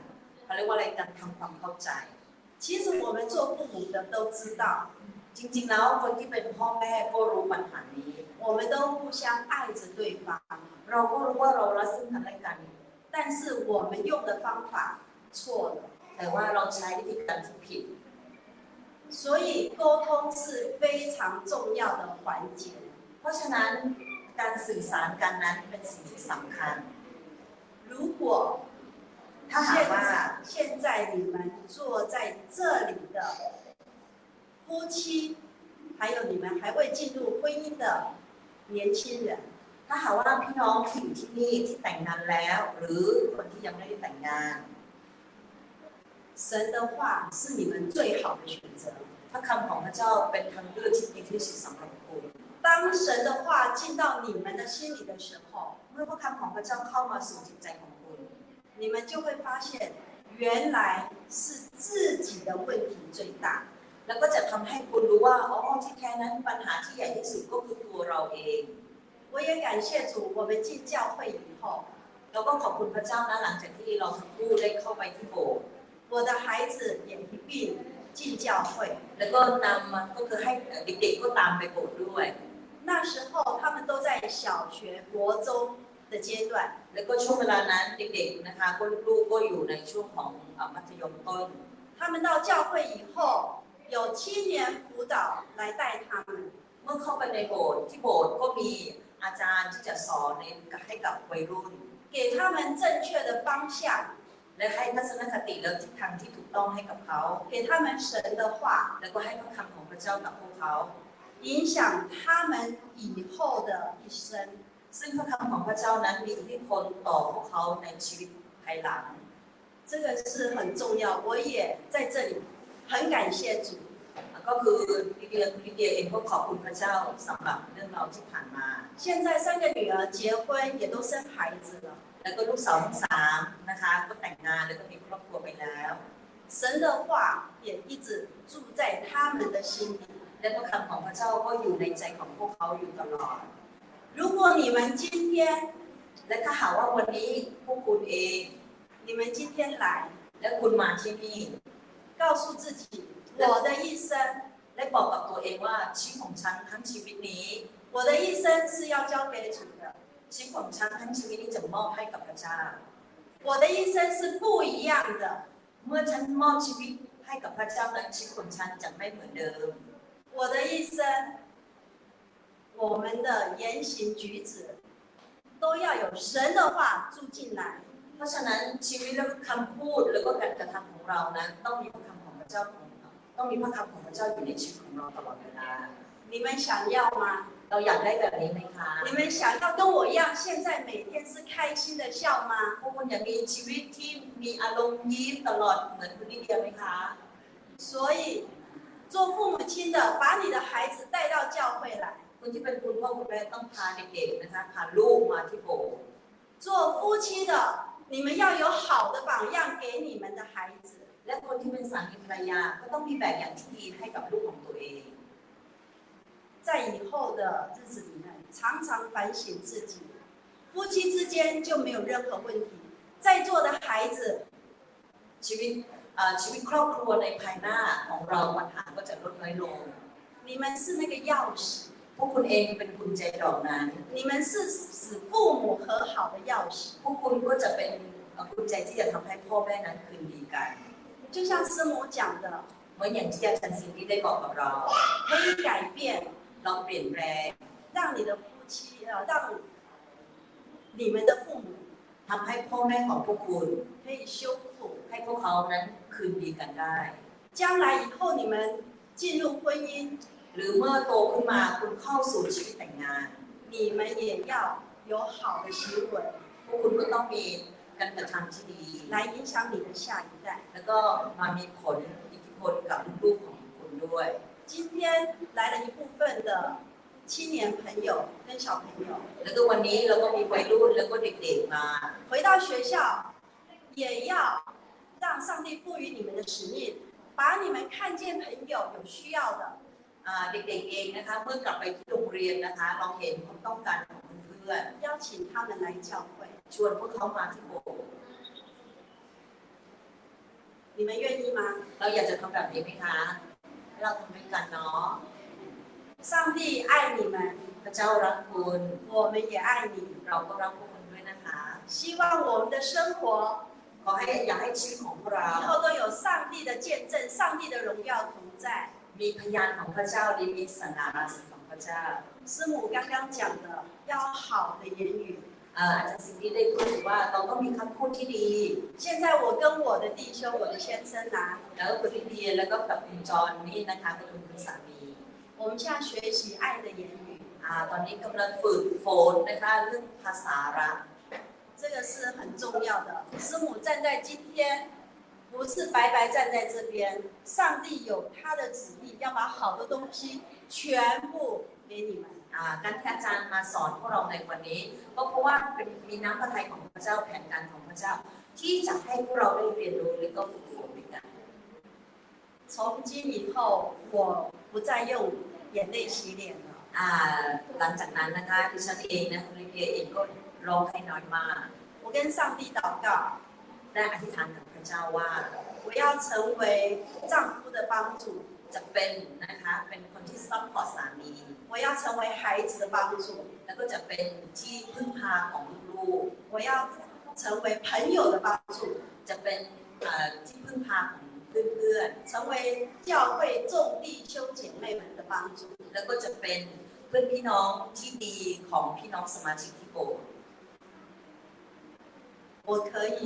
เขาเรียกว่าอะไรการทำความเข้าใจ 其实我们做父母的都知道， จริง ๆ แล้วคนที่เป็นพ่อแม่ก็รู้ปัญหานี้ 我们都互相爱着对方， เราก็รู้ว่าเรารักซึ่งกันและกัน 但是我们用的方法错了。 แต่ว่าเราใช้วิธีการที่ผิด 所以沟通是非常重要的环节。 เพราะฉะนั้นการสื่อสารกันนั้นเป็นสิ่งที่สำคัญ 如果 ถ้าหากว่า 现在你们坐在这里的夫妻，还有你们还未进入婚姻的年轻人， ถ้าหากว่าพี่น้องที่อยู่ที่นี่ที่แต่งงานแล้ว หรือคนที่ยังไม่ได้แต่งงาน 神的话是你们最好的选择。 พระคำของพระเจ้าเป็นทางเลือกที่ดีที่สุดสำหรับคุณ 当神的话进到你们的心里的时候， เมื่อพระคำของพระเจ้าเข้ามาสู่จิตใจของคุณ 你们就会发现，原来是自己的问题最大。 แล้วก็จะทำให้คุณรู้ว่าอ๋อที่แท้นั้นปัญหาที่ใหญ่ที่สุดก็คือตัวเราเอง 我也感谢主，我们进教会以后， เราก็ขอบคุณพระเจ้านะหลังจากที่เราทั้งคู่ได้เข้าไปที่โบสถ์ 我的孩子也一并进教会。 แล้วก็นำมาก็คือให้เด็กๆก็ตามไปโบสถ์ด้วย 那时候他们都在小学、国中的阶段， แล้วก็ช่วงเวลานั้นเด็กๆนะคะก็ลูกๆก็อยู่ในช่วงของมัธยมต้น 他们到教会以后，有青年辅导来带他们。 เมื่อเข้าไปในโบสถ์ที่โบสถ์ก็มีอาจารย์ที่จะสอนในให้กับวัยรุ่น 给他们正确的方向， และให้ทัศนคติและทิศทางที่ถูกต้องให้กับเขา 给他们神的话， แล้วก็ให้พระคำของพระเจ้ากับพวกเขา 影响他们以后的一生。 ซึ่งพระคำของพระเจ้านั้นมีอิทธิพลต่อพวกเขาในชีวิตภายหลัง 这个是很重要，我也在这里很感谢主。 ก็คือลิเดียคุณลิเดียเองก็ขอบคุณพระเจ้าสำหรับเรื่องราวที่ผ่านมา 现在三个女儿结婚，也都生孩子了。 แล้วก็ลูกสาวทั้งสามนะคะ ก็แต่งงานแล้วก็มีครอบครัวไปแล้ว 神的话也一直住在他们的心里。 และพระคำของพระเจ้าก็อยู่ในใจของพวกเขาอยู่ตลอด 如果你们今天， และถ้าหากว่าวันนี้พวกคุณเอง 你们今天来， และคุณมาที่นี่ 告诉自己，我的一生， และบอกกับตัวเองว่าชีวิตของฉันทั้งชีวิตนี้ 我的一生是要交给主的， ชีวิตของฉันทั้งชีวิตนี้จะมอบให้กับพระเจ้า 我的一生是不一样的。 เมื่อฉันมอบชีวิตให้กับพระเจ้านั้นชีวิตของฉันจะไม่เหมือนเดิม 我的一生，我们的言行举止都要有神的话住进来。 เพราะฉะนั้นชีวิตและคำพูดแล้วก็การกระทำของเรานั้น ต้องมีพระคำของพระเจ้าของต้องมีพระคำของพระเจ้าอยู่ในชีวิตของเราตลอดเวลา 你们想要吗？ เราอยากได้แบบนี้ไหมคะ 你们想要跟我一样，现在每天是开心的笑吗？ พวกคุณอยากมีชีวิตที่มีอารมณ์ยิ้มตลอดเหมือนคุณลิเดียไหมคะ 所以，做父母亲的，把你的孩子带到教会来； คุณที่เป็นคุณพ่อคุณแม่ต้องพาเด็กๆนะคะพาลูกมาที่โบสถ์ 做夫妻的，你们要有好的榜样给你们的孩子。 และคนที่เป็นสามีภรรยาก็ต้องมีแบบอย่างที่ดีให้กับลูกของตัวเอง 在以后的日子里面，常常反省自己，夫妻之间就没有任何问题。在座的孩子， ชีวิตเอ่อชีวิตครอบครัวในภายหน้าของเราปัญหาก็จะลดน้อยลง 你们是那个钥匙， พวกคุณเองเป็นกุญแจดอกนั้น 你们是使父母和好的钥匙。 พวกคุณก็จะเป็นเอ่อกุญแจที่จะทำให้พ่อแม่นั้นคืนดีกัน 就像师母讲的， เหมือนอย่างที่อาจารย์ซินดี้ได้บอกกับเรา 可以改变， เราเปลี่ยนแปลง 让你的夫妻让你们的父母 ทำให้พ่อแม่ของพวกคุณ 可以修复。 ให้พวกเขานั้นคืนดีกันได้ 将来以后你们进入婚姻， หรือเมื่อโตขึ้นมาคุณเข้าสู่ชีวิตแต่งงาน 你们也要有好的行为 พวกคุณก็ต้องมีการกระทำที่ดี 来影响你的下一代。 แล้วก็มามีผลอิทธิพลกับลูกๆของคุณด้วย 今天来了一部分的青年朋友跟小朋友， แล้วก็วันนี้เราก็มีวัยรุ่นแล้วก็เด็กๆมา 回到学校也要让上帝赋予你们的使命，把你们看见朋友有需要的， อ่าเด็กๆเองนะคะ เมื่อกลับไปที่โรงเรียนนะคะ เราเห็นความต้องการของเพื่อน 邀请他们来教会。 ๆชวนพวกเขามาที่โบสถ์ 你们愿意吗？ เราอยากจะทำแบบนี้ไหมคะให้เราทำด้วยกันเนาะ 上帝爱你们， พระเจ้ารักคุณ 我们也爱你。 เราก็รักพวกคุณด้วยนะคะ 希望我们的生活 ขอให้อยากให้ชีวิตของพวกเรา 以后都有上帝的见证、上帝的荣耀同在。 มีพยานของพระเจ้าและมีสง่าราศีของพระเจ้า 师母刚刚讲的，要好的言语。 เอ่ออาจารย์ซินดี้ได้พูดถึงว่าเราต้องมีคำพูดที่ดี 现在我跟我的弟兄、我的先生啊， แล้วก็คุณลิเดียแล้วก็กับคุณจอห์นนี่นะคะก็คือคุณสามี 我们现在学习爱的言语， อ่าตอนนี้กำลังฝึกฝนนะคะเรื่องภาษารัก 这个是很重要的。师母站在今天，不是白白站在这边，上帝有他的旨意，要把好的东西全部给你们。 อ่าการที่อาจารย์มาสอนพวกเราในวันนี้ ก็เพราะว่าเป็นมีน้ำพระทัยของพระเจ้าแผนการของพระเจ้า ที่จะให้พวกเราได้เรียนรู้และก็ฝึกฝนด้วยกัน 从今以后，我不再用眼泪洗脸了。 อ่าหลังจากนั้นนะคะดิฉันเองนะคุณลิเดียเองก็ร้องไห้น้อยมาก 我跟上帝祷告， ได้อธิษฐานกับพระเจ้าว่า 我要成为丈夫的帮助， จะเป็นนะคะเป็นคนที่ support สามี 我要成为孩子的帮助， แล้วก็จะเป็นที่พึ่งพาของลูก 我要成为朋友的帮助， ๆจะเป็นเอ่อที่พึ่งพาของเพื่อน 成为教会众弟兄姐妹们的帮助。 ๆแล้วก็จะเป็นเพื่อนพี่น้องที่ดีของพี่น้องสมาชิกที่โบสถ์ 我可以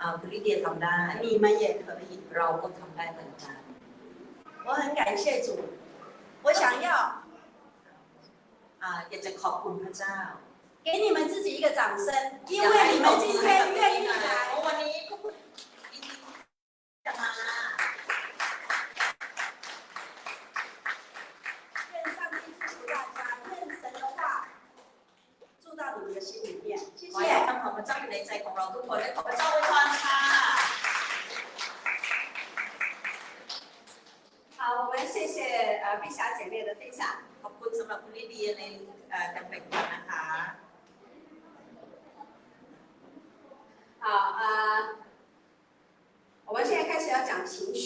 อ่าคุณลิเดียทำได้ 你们也可以。 เราก็ทำได้เหมือนกัน 我很感谢主，我想要 อ่าอยากจะขอบคุณพระเจ้า 给你们自己一个掌声，因为你们今天愿意来。 เพราะวันนี้พวกคุณยินดีจะมา 愿上帝祝福大家，愿神的话住到你们的心里面。谢 ขอให้ 谢。 คำของพระเจ้าอยู่ในใจของเราทุกคนและขอพระเจ้าอวยพรค่ะ 好，我们谢谢碧霞姐妹的分享。 ขอบคุณสำหรับคุณลิเดียในการแบ่งปันนะคะ 好，我们现在开始要讲情绪。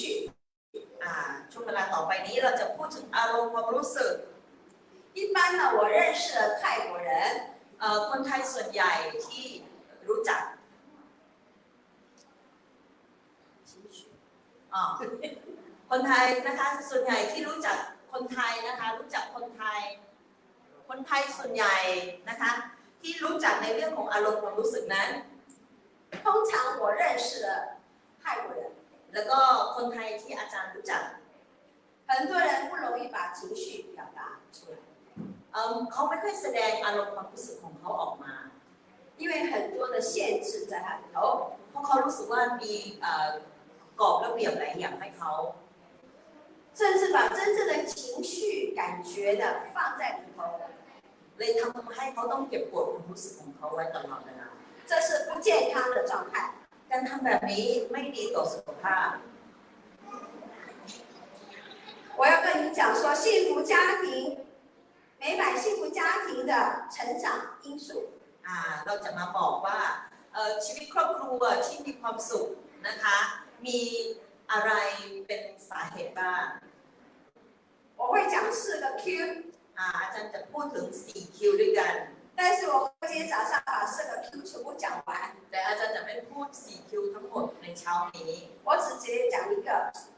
อ่าช่วงเวลาต่อไปนี้เราจะพูดถึงอารมณ์ความรู้สึก 一般呢，我认识的泰国人， คนไทยส่วนใหญ่ที่รู้จัก 情绪。 อ๋อคนไทยนะคะส่วนใหญ่ที่รู้จักคนไทยนะคะ รู้จักคนไทย คนไทยส่วนใหญ่นะคะ ที่รู้จักในเรื่องของอารมณ์ความรู้สึกนั้น 通常我认识的泰国人， แล้วก็คนไทยที่อาจารย์รู้จัก 很多人不容易把情绪表达出来， เอิ่มเขาไม่ค่อยแสดงอารมณ์ความรู้สึกของเขาออกมา 因为很多的限制在他里头。 เพราะเขารู้สึกว่ามีกรอบระเบียบหลายอย่างให้เขา 甚至把真正的情绪感觉呢放在里头， เลยทำให้เขาต้องเก็บกดความรู้สึกของเขาไว้ตลอดเวลา 这是不健康的状态。 การทำแบบนี้ไม่ดีต่อสุขภาพ 我要跟你讲说，幸福家庭、美满幸福家庭的成长因素。 เราจะมาบอกว่าชีวิตครอบครัวที่มีความสุขนะคะ มีอะไรเป็นสาเหตุบ้าง 我会讲四个 Q， อาจารย์จะพูดถึง 4Q ด้วยกัน 但是我会今天早上把四个 Q 全部讲完， แต่อาจารย์จะไม่พูด 4Q ทั้งหมดในเช้านี้ 我只直接讲一个。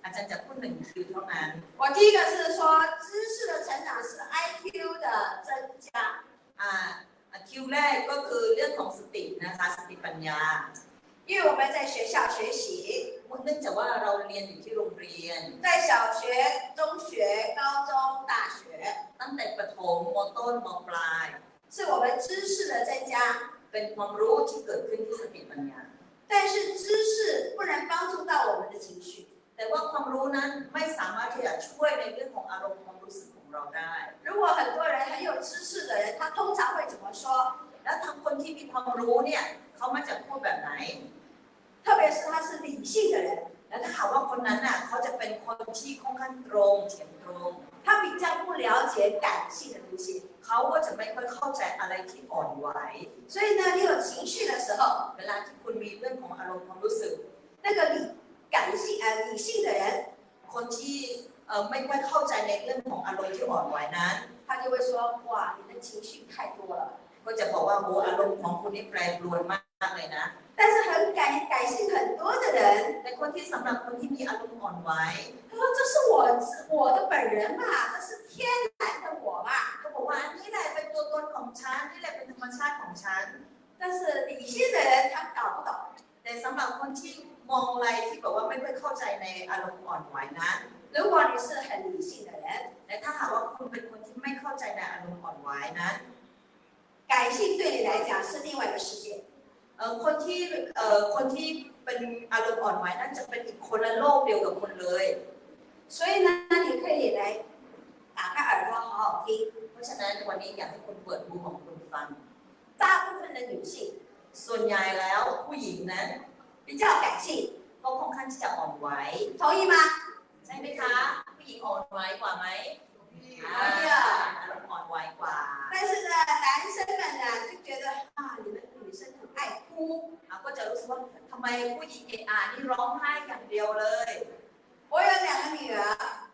อาจารย์จะพูด 1Q เท่านั้น 我第一个是说，知识的成长是 IQ 的增加。 อ่า Q แรกก็คือเรื่องของสตินะคะ สติปัญญา 因为我们在学校学习， เนื่องจากว่าเราเรียนอยู่ที่โรงเรียน 在小学、中学、高中、大学， ตั้งแต่ประถมมต้นมปลาย 是我们知识的增加。 เป็นความรู้ที่เกิดขึ้นที่สติปัญญา 但是知识不能帮助到我们的情绪， แต่ว่าความรู้นั้นไม่สามารถที่จะช่วยในเรื่องของอารมณ์ความรู้สึกของเราได้ 如果很多人很有知识的人，他通常会怎么说？ แล้วทางคนที่มีความรู้เนี่ยเขามักจะพูดแบบไหน 特别是他是理性的人， แล้วถ้าหากว่าคนนั้นน่ะเขาจะเป็นคนที่ค่อนข้างตรงเฉียงตรง 他比较不了解感性的东西。 เขาก็จะไม่ค่อยเข้าใจอะไรที่อ่อนไหว 所以呢，你有情绪的时候， เวลาที่คุณมีเรื่องของอารมณ์ความรู้สึก 那个理感性理性的人， คนที่ไม่ค่อยเข้าใจในเรื่องของอารมณ์ที่อ่อนไหวนั้น 他就会说：哇，你的情绪太多了。 ก็จะบอกว่าโอ้อารมณ์ของคุณนี่แปรปรวนมากเลยนะ 但是很感感性很多的人， แต่คนที่สำหรับคนที่มีอารมณ์อ่อนไหว 他说这是我的本人嘛，这是天然的我嘛。 เขาบอกว่าอันนี้แหละเป็นตัวตนของฉันนี่แหละเป็นธรรมชาติของฉัน 但是理性的人他搞不懂， แต่สำหรับคนที่มองอะไรที่แบบว่าไม่ค่อยเข้าใจในอารมณ์อ่อนไหวนั้น 如果你是很理性的人， และถ้าหากว่าคุณเป็นคนที่ไม่เข้าใจในอารมณ์อ่อนไหวนั้น 感性对你来讲是另外一个世界。 คนที่เป็นอารมณ์อ่อนไหวนั้นจะเป็นอีกคนละโลกเดียวกับคุณเลย 所以呢，你可以来打开耳朵好好听。 เพราะฉะนั้นวันนี้อยากให้คุณเปิดหูของคุณฟัง 大部分的女性 ส่วนใหญ่แล้วผู้หญิงนั้น 比较感性， ก็ค่อนข้างที่จะอ่อนไหว 同意吗？ ใช่ไหมคะ ผู้หญิงอ่อนไหวกว่าไหมอ่าอารมณ์อ่อนไหวกว่า 但是呢，男生们呢就觉得啊，你们女生很爱哭， อ่ะก็จะรู้สึกว่าทำไมผู้หญิงเอะอะนี่ร้องไห้อย่างเดียวเลย 我有两个女儿，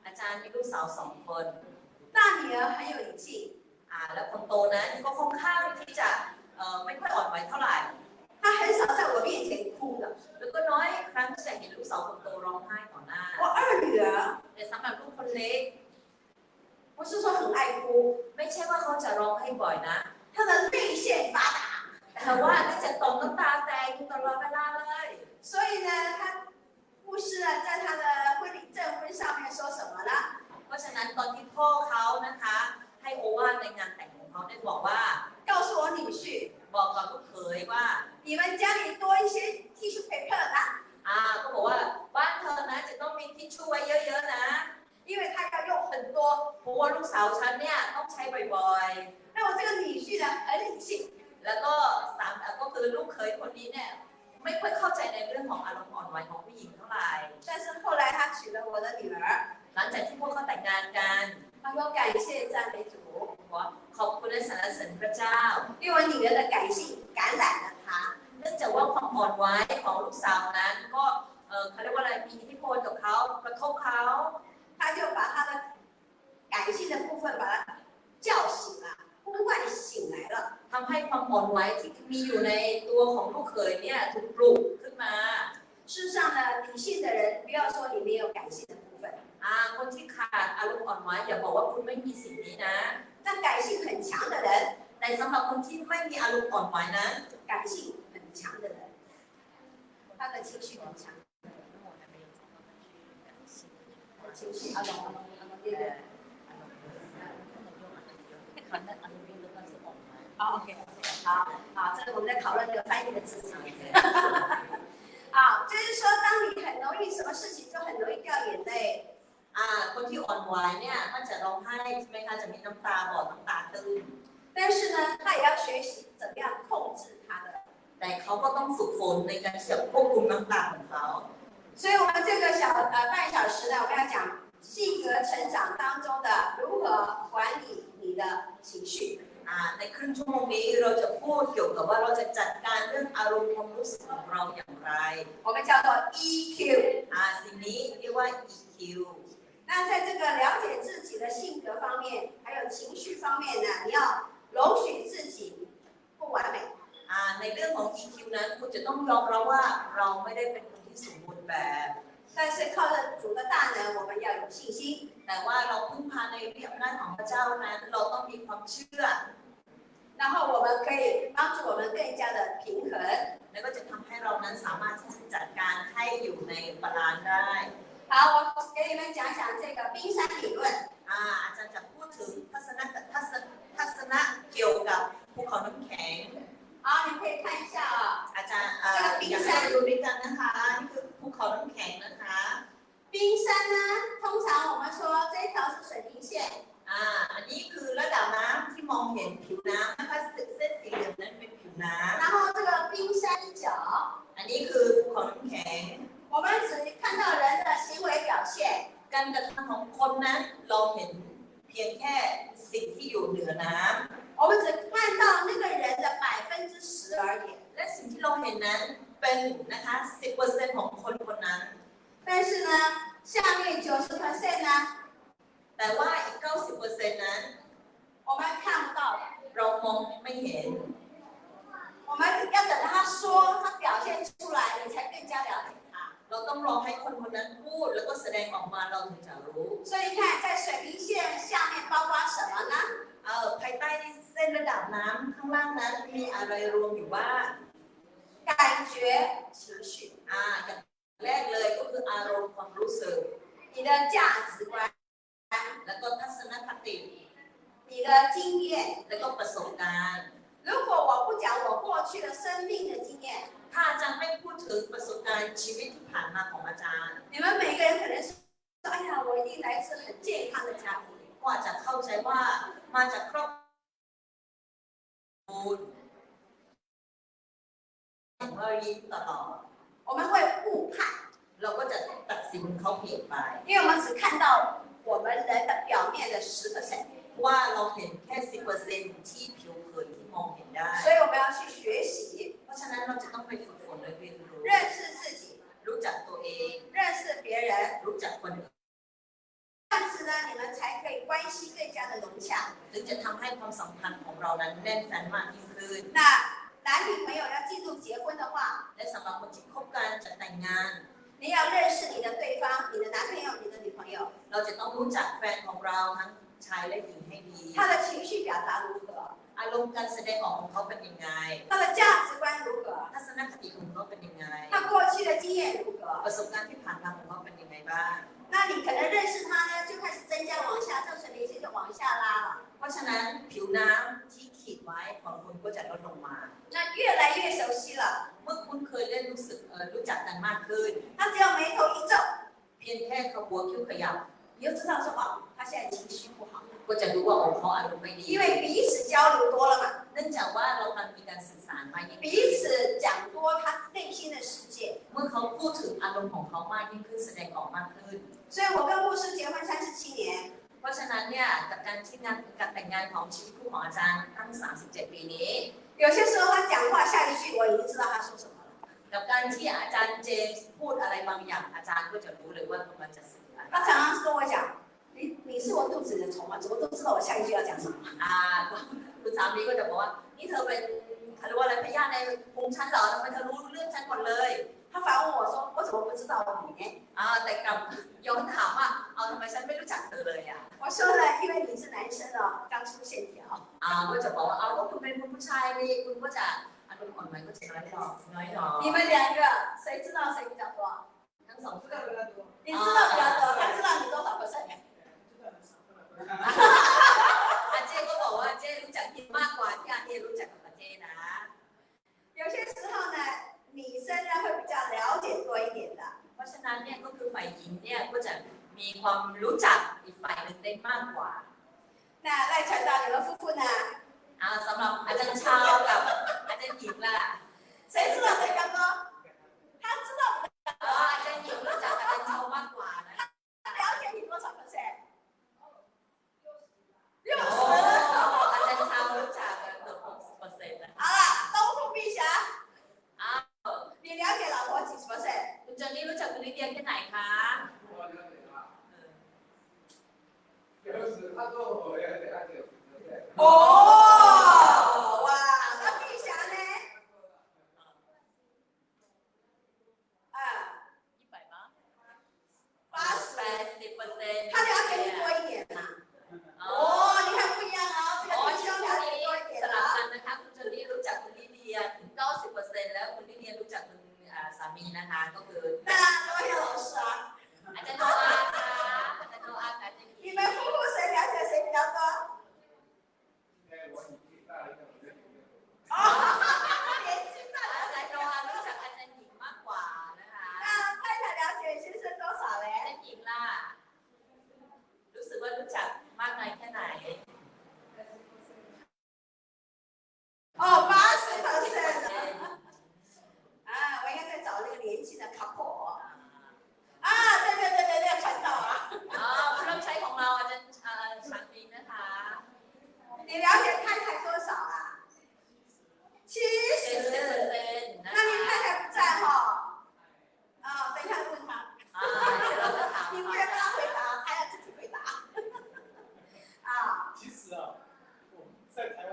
อาจารย์มีลูกสาวสองคน 大女儿很有理性， แล้วคนโตนั้นก็ค่อนข้างที่จะไม่ค่อยอ่อนไหวเท่าไหร่ 她很少在我面前哭的。 แล้วก็น้อยครั้งที่จะเห็นลูกสาวคนโตร้องไห้ต่อหน้า 我二女儿 แต่สำหรับลูกคนเล็ก 不是说很爱哭， ไม่ใช่ว่าเขาจะร้องไห้บ่อยนะ 她的泪腺发达， แต่ว่าก็จะตกน้ำตาแตกอยู่ตลอดเวลาเลย所以呢，他牧师呢，在他的婚礼证婚上面说什么呢？ เพราะฉะนั้นตอนที่พ่อเขานะคะ ให้โอวาทในงานแต่งของเขาได้บอกว่า 告诉我女婿， บอกกับลูกเขยว่า 你们家里多一些 tissue paper 啦， ก็บอกว่าบ้านเธอนะจะต้องมีทิชชู่ไว้เยอะๆนะ 因为他要用很多。 เพราะว่าลูกสาวฉันเนี่ยต้องใช้บ่อย 那我这个女婿呢，很理性， ๆ แล้วก็สามก็คือลูกเขยคนนี้เนี่ยไม่ค่อยเข้าใจในเรื่องของอารมณ์อ่อนไหวของผู้หญิงเท่าไหร่ 但是后来他娶了我的女儿， หลังจากที่พวกเขาแต่งงานกัน 他说感谢赞美主， บอกว่าขอบคุณและสรรเสริญพระเจ้า 因为我女儿的感性感染了他， เนื่องจากว่าความอ่อนไหวของลูกสาวนั้นก็เออเขาเรียกว่าอะไรมีอิทธิพลกับเขากระทบเขา 他就把他的感性的部分把他叫醒了，呼唤醒来了。 ทำให้ความอ่อนไหวที่มีอยู่ในตัวของลูกเขยเนี่ยถูกปลุกขึ้นมา 事实上呢，理性的人不要说你没有感性的部分， คนที่ขาดอารมณ์อ่อนไหวอย่าบอกว่าคุณไม่มีสิ่งนี้นะ 但感性很强的人， แต่สำหรับคนที่ไม่มีอารมณ์อ่อนไหวนั้น 感性很强的人，他的情绪很强，情绪啊，懂了，对对。好，OK，好好，这个我们在讨论这个翻译的字词。啊，就是说，当你很容易什么事情就很容易掉眼泪， คนที่อ่อนไหวเนี่ยก็จะร้องไห้ใช่ไหมคะจะมีน้ำตาบอดน้ำตาตื้น 但是呢，他也要学习怎么样控制他的。 แต่เขาก็ต้องฝึกฝนในการที่จะควบคุมน้ำตาของเขา 所以，我们这个半小时呢，我们要讲性格成长当中的如何管理你的情绪。 ในครึ่งชั่วโมงนี้เราจะพูดเกี่ยวกับว่าเราจะจัดการเรื่องอารมณ์ความรู้สึกของเราอย่างไร 我们叫做 EQ。 สิ่งนี้เรียกว่า EQ 那在这个了解自己的性格方面，还有情绪方面呢，你要容许自己不完美。 ในเรื่องของ EQ นั้นคุณจะต้องยอมรับว่าเราไม่ได้เป็นคนที่สมบูรณ์แบบ 但是靠着主的大能，我们要有信心。 แต่ว่าเราพึ่งพาในอำนาจของพระเจ้านั้น เราต้องมีความเชื่อ 然后我们可以帮助我们更加的平衡。 แล้วก็จะทำให้เรานั้นสามารถที่จะจัดการให้อยู่ใน balance ได้ 好，我给你们讲讲这个冰山理论。 อาจารย์จะพูดถึงทัศนะเกี่ยวกับภูเขาน้ำแข็ง 好，你可以看一下啊， อาจารย์อยากให้ดูด้วยกันนะคะนี่คือภูเขาน้ำแข็งนะคะ 冰山呢，通常我们说这一条是水平线， อันนี้คือระดับน้ำที่มองเห็นผิวน้ำนะคะเส้นสีเหลืองนั้นเป็นผิวน้ 然后这个冰山一角， ำอันนี้คือภูเขาน้ำแข็ง 我们只看到人的行为表现， การกระทำของคนนั้นเราเห็นเพียงแค่สิ่งที่อยู่เหนือน้ 我们只看到那个人的10%而已。 ำและสิ่งที่เราเห็นนั้นเป็นนะคะ10%ของคนคนนั้น 但是呢，下面90% 呢， แต่ว่าอีก90%นั้น 我们看不到的。 เรามองไม่เห็น 我们要等他说，他表现出来，你才更加了解他。 เราต้องรอให้คนคนนั้นพูดแล้วก็แสดงออกมาเราถึงจะรู้ 所以你看，在水平线下面包括什么呢？ ภายใต้เส้นระดับน้ำข้างล่างนั้นมีอะไรรวมอยู่บ้าง 感觉、情绪、 อย่างแรกเลยก็คืออารมณ์ความรู้สึก 你的价值观、 แล้วก็ทัศนคติ 你的经验。 แล้วก็ประสบการณ์ 如果我不讲我过去的生命的经验， ถ้าอาจารย์ไม่พูดถึงประสบการณ์ชีวิตที่ผ่านมาของอาจารย์ 你们每个人可能说：“哎呀，我一定来自很健康的家庭。 ก็อาจจะเข้าใจว่ามาจากครอบครัวเรายิ้มตลอด ”我们会误判， เราก็จะตัดสินเขาผิดไป 因为我们只看到我们人的表面的10%， ว่าเราเห็นแค่10%ที่ผิวเผินที่มองเห็นได้ 所以我们要去学习， เพราะฉะนั้นเราจะต้องไปฝึกฝนและเรียนรู้ 认识自己， รู้จักตัวเอง 认识别人， รู้จักคนอื่น 这样子呢，你们才可以关系更加的融洽。 ถึงจะทำให้ความสัมพันธ์ของเรานั้นแน่นแฟ้นมากยิ่งขึ้น 那男女朋友要进入结婚的话， และสำหรับคนที่คบกันจะแต่งงาน 你要认识你的对方，你的男朋友、你的女朋友， เราจะต้องรู้จักแฟนของเราทั้งชายและหญิงให้ดี 他的情绪表达如何， อ อารมณ์การแสดงออกของเขาเป็นยังไง 他的价值观如何， ทัศนคติของเขาเป็นยังไง 他过去的经验如何。 ประสบการณ์ที่ผ่านมาของเขาเป็นยังไงบ้าง 那你可能认识他呢，就开始增加往下，这水平线就往下拉了。 เพราะฉะนั้นผิวน้ำที่ขีดไว้ของคุณก็จะลดลงมา 那越来越熟悉了， เมื่อคุณเคยเล่นรู้สึกรู้จักกันมากขึ้น 他只要眉头一皱， เพียงแค่เขาหัวคิ้วขยับ 你就知道说哦，他现在情绪不好， ก็จะรู้ว่าโอ้เขาอารมณ์ไม่ดี 因为彼此交流多了嘛， เนื่องจากว่าเรามันมีการสื่อสารมากยิ่ง 彼 ขึ้น 此讲多他内心的世界。 เมื่อเขาพูดถึงอารมณ์ของเขามากยิ่งขึ้นแสดงออกมากขึ้น 所以我跟牧师结婚37年， เพราะฉะนั้นเนี่ยกับการที่งานการแต่งงานของชีวิตคู่ของอาจารย์ตั้ง 37 ปีนี้ 有些时候他讲话下一句我已经知道他说什么了。 กับการที่อาจารย์เจมส์พูดอะไรบางอย่างอาจารย์ก็จะรู้เลยว่ากำลังจะสื่ออะไร 他常常跟我讲，你是我肚子里的虫吗？怎么都知道我下一句要讲什么？ อ่าคุณสามีก็จะบอกว่านี่เธอเป็นเขาเรียกว่าอะไรพยาธิในพุงฉันเหรอทำไมเธอรู้เรื่องฉันหมดเลย 他反问我说，我怎么不知道你呢？ แต่กลับย้อนถามว่าเอาทำไมฉันไม่รู้จักเธอเลยอ่ะ 我说呢，因为你是男生哦，刚出线条。 ก็จะบอกว่าเอาก็คุณเป็นคุณผู้ชายนี่คุณก็จะอารมณ์อ่อนไหวก็จะน้อยลงน้อยลง 你们两个谁知道谁比较多？ ทั้งสอง 知道比较多，你知道比较多，他知道你多少 percent？知道很少。 อาเจ้ก็บอกว่าเจ้รู้จักเฮียมากกว่าที่อาเฮียรู้จักกับอาเจ้นะ 有些时候呢，女生呢会比较了解多一点的。 เพราะฉะนั้นเนี่ยก็คือฝ่ายหญิงเนี่ยก็จะมีความรู้จักอีกฝ่ายหนึ่งได้มากกว่า 那赖传道，你们夫妇呢？ สำหรับอาจารย์ชาวกับอาจารย์หญิงล่ะ 谁知道谁比较多？他知道 อาจารย์หญิงรู้จักอาจารย์ชาวมากกว่านะ 他了解你多少 percent？ โอ้ 60。 อาจารย์ชาวรู้จักเกือบ60%นะ 好了，东富碧霞， อ้าว 你了解老婆几 percent？ คุณเจนนี่รู้จักคุณลิเดียแค่ไหนคะ 我了解啊，60，他说我了解他90。哦，哇，那碧霞呢？啊， 100มั้ย 80， 80% 他了解你多一点嘛？ อ๋อ 哦，你看不一样哦，这 อ๋อ 个弟兄 ช่วง 了解 นี้ 多一点 สลับ 啊。 กันนะคะคุณเจนนี่รู้จักคุณลิเดียถึง90%แล้วคุณลิเดียรู้จักคุณสามีนะคะ ก็คือ 那罗阳老师啊， อาจารย์โนอาค่ะอาจารย์โนอาค่ะอาจารย์ 你们夫妇谁了解谁比较多？现在我年纪大了，我了解比较多。哦，年纪大 อา 了 จารย์โนอารู้จักอาจารย์หญิงมากกว่านะคะ 那太太了解先生多少 อา 嘞？ จารย์หญิงล่ะรู้สึกว่ารู้จักมากน้อยแค่ไหน 哦，80%。啊，我应该再找那个年轻的 couple 啊。啊，对对对对对，传导啊。 อ๋อผู้รับใช้ของเราอาจารย์ชางมินนะคะ 你了解太太多少啊？七 เจ็ดสิบเปอร์ 十。 เซ็นต์นะ 那你 คะ 太太不在哈？啊，等一下问他， เดี๋ยวเราจะถาม 你不能帮他回答，他要自己回答。啊，其实啊，我们在台湾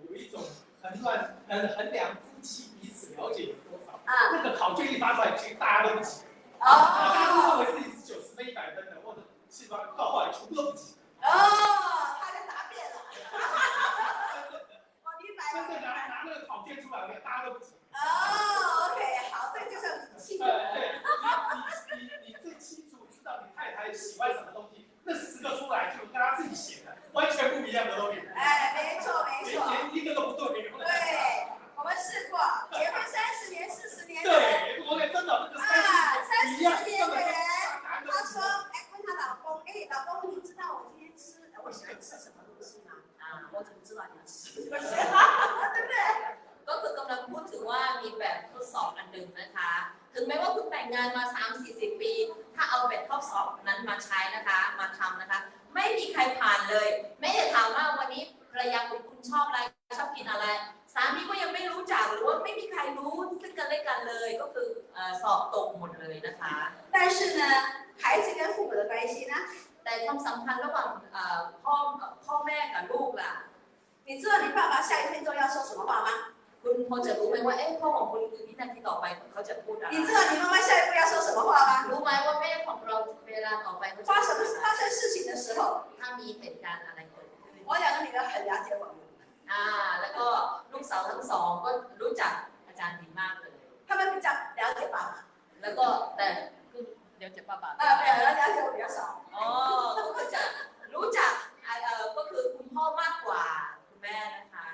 有一种衡量衡量夫妻彼此了解有多少，啊，那个考卷一发出来，其实大家都不及格，大家都哦，认为自己是90分、100分的，或者78，到后来全部都不及格。哦，他就答辩了。我明白真了。正拿那个考卷出来，大家都不及格。哦，OK，好，这就是理性。对，你最清楚知道你太太喜欢什么东西，那10个出来就跟他自己写的完全不一样的东西，哎，没错没连错，连一个都不对。对，我们试过，结婚30年、40年的人，对，我也真的那个啊，三三十一样，十年的人，答案都他说，哎，问她老公，哎，老公，你知道我今天吃，我喜欢吃什么东西吗？ อ่า 我怎么知道你要吃什么？对不对？ ก็คือกำลังพูดถึงว่ามีแบบทดสอบอันหนึ่งนะคะ ถึงแม้ว่าคุณแต่งงานมา 3 4 0 ปี ถ้าเอาแบบทดสอบนั้นมาใช้นะคะ มาทำนะคะ ไม่มีใครผ่านเลย แม้จะถามว่าวันนี้ภรรยาของคุณชอบอะไรชอบกินอะไร สามีก็ยังไม่รู้จักหรือว่าไม่มีใครรู้ซึ่งกันและกันเลย ก็คือสอบตกหมดเลยนะคะ 但是呢，孩子跟父母的关系呢？ แต่ความสัมพันธ์ระหว่างพ่อแม่กับลูกล่ะ 你知道你爸爸下一分钟要说什么话吗？ คุณพอจะรู้ไหมว่าเอ๊ะพ่อของคุณคือวินาทีต่อไปเขาจะพูดอะไร 你知道你妈妈下一步要说什么话吗？ รู้ไหมว่าแม่ของเราเวลาต่อไปเขาจะ 发什么发生事情的时候， ถ้ามีเหตุการณ์อะไรเกิดขึ้น 我两个女儿很了解我们， อ่า แล้วก็ลูกสาวทั้งสองก็รู้จักอาจารย์ดีมากเลย 他们比较了解爸爸， แล้วก็แต่คือเดี๋ยวจะป้าป๋า 没有，了解我比较少。 อ๋อก็คือจะรู้จักอ่าเออก็คือคุณพ่อมากกว่าคุณแม่นะคะ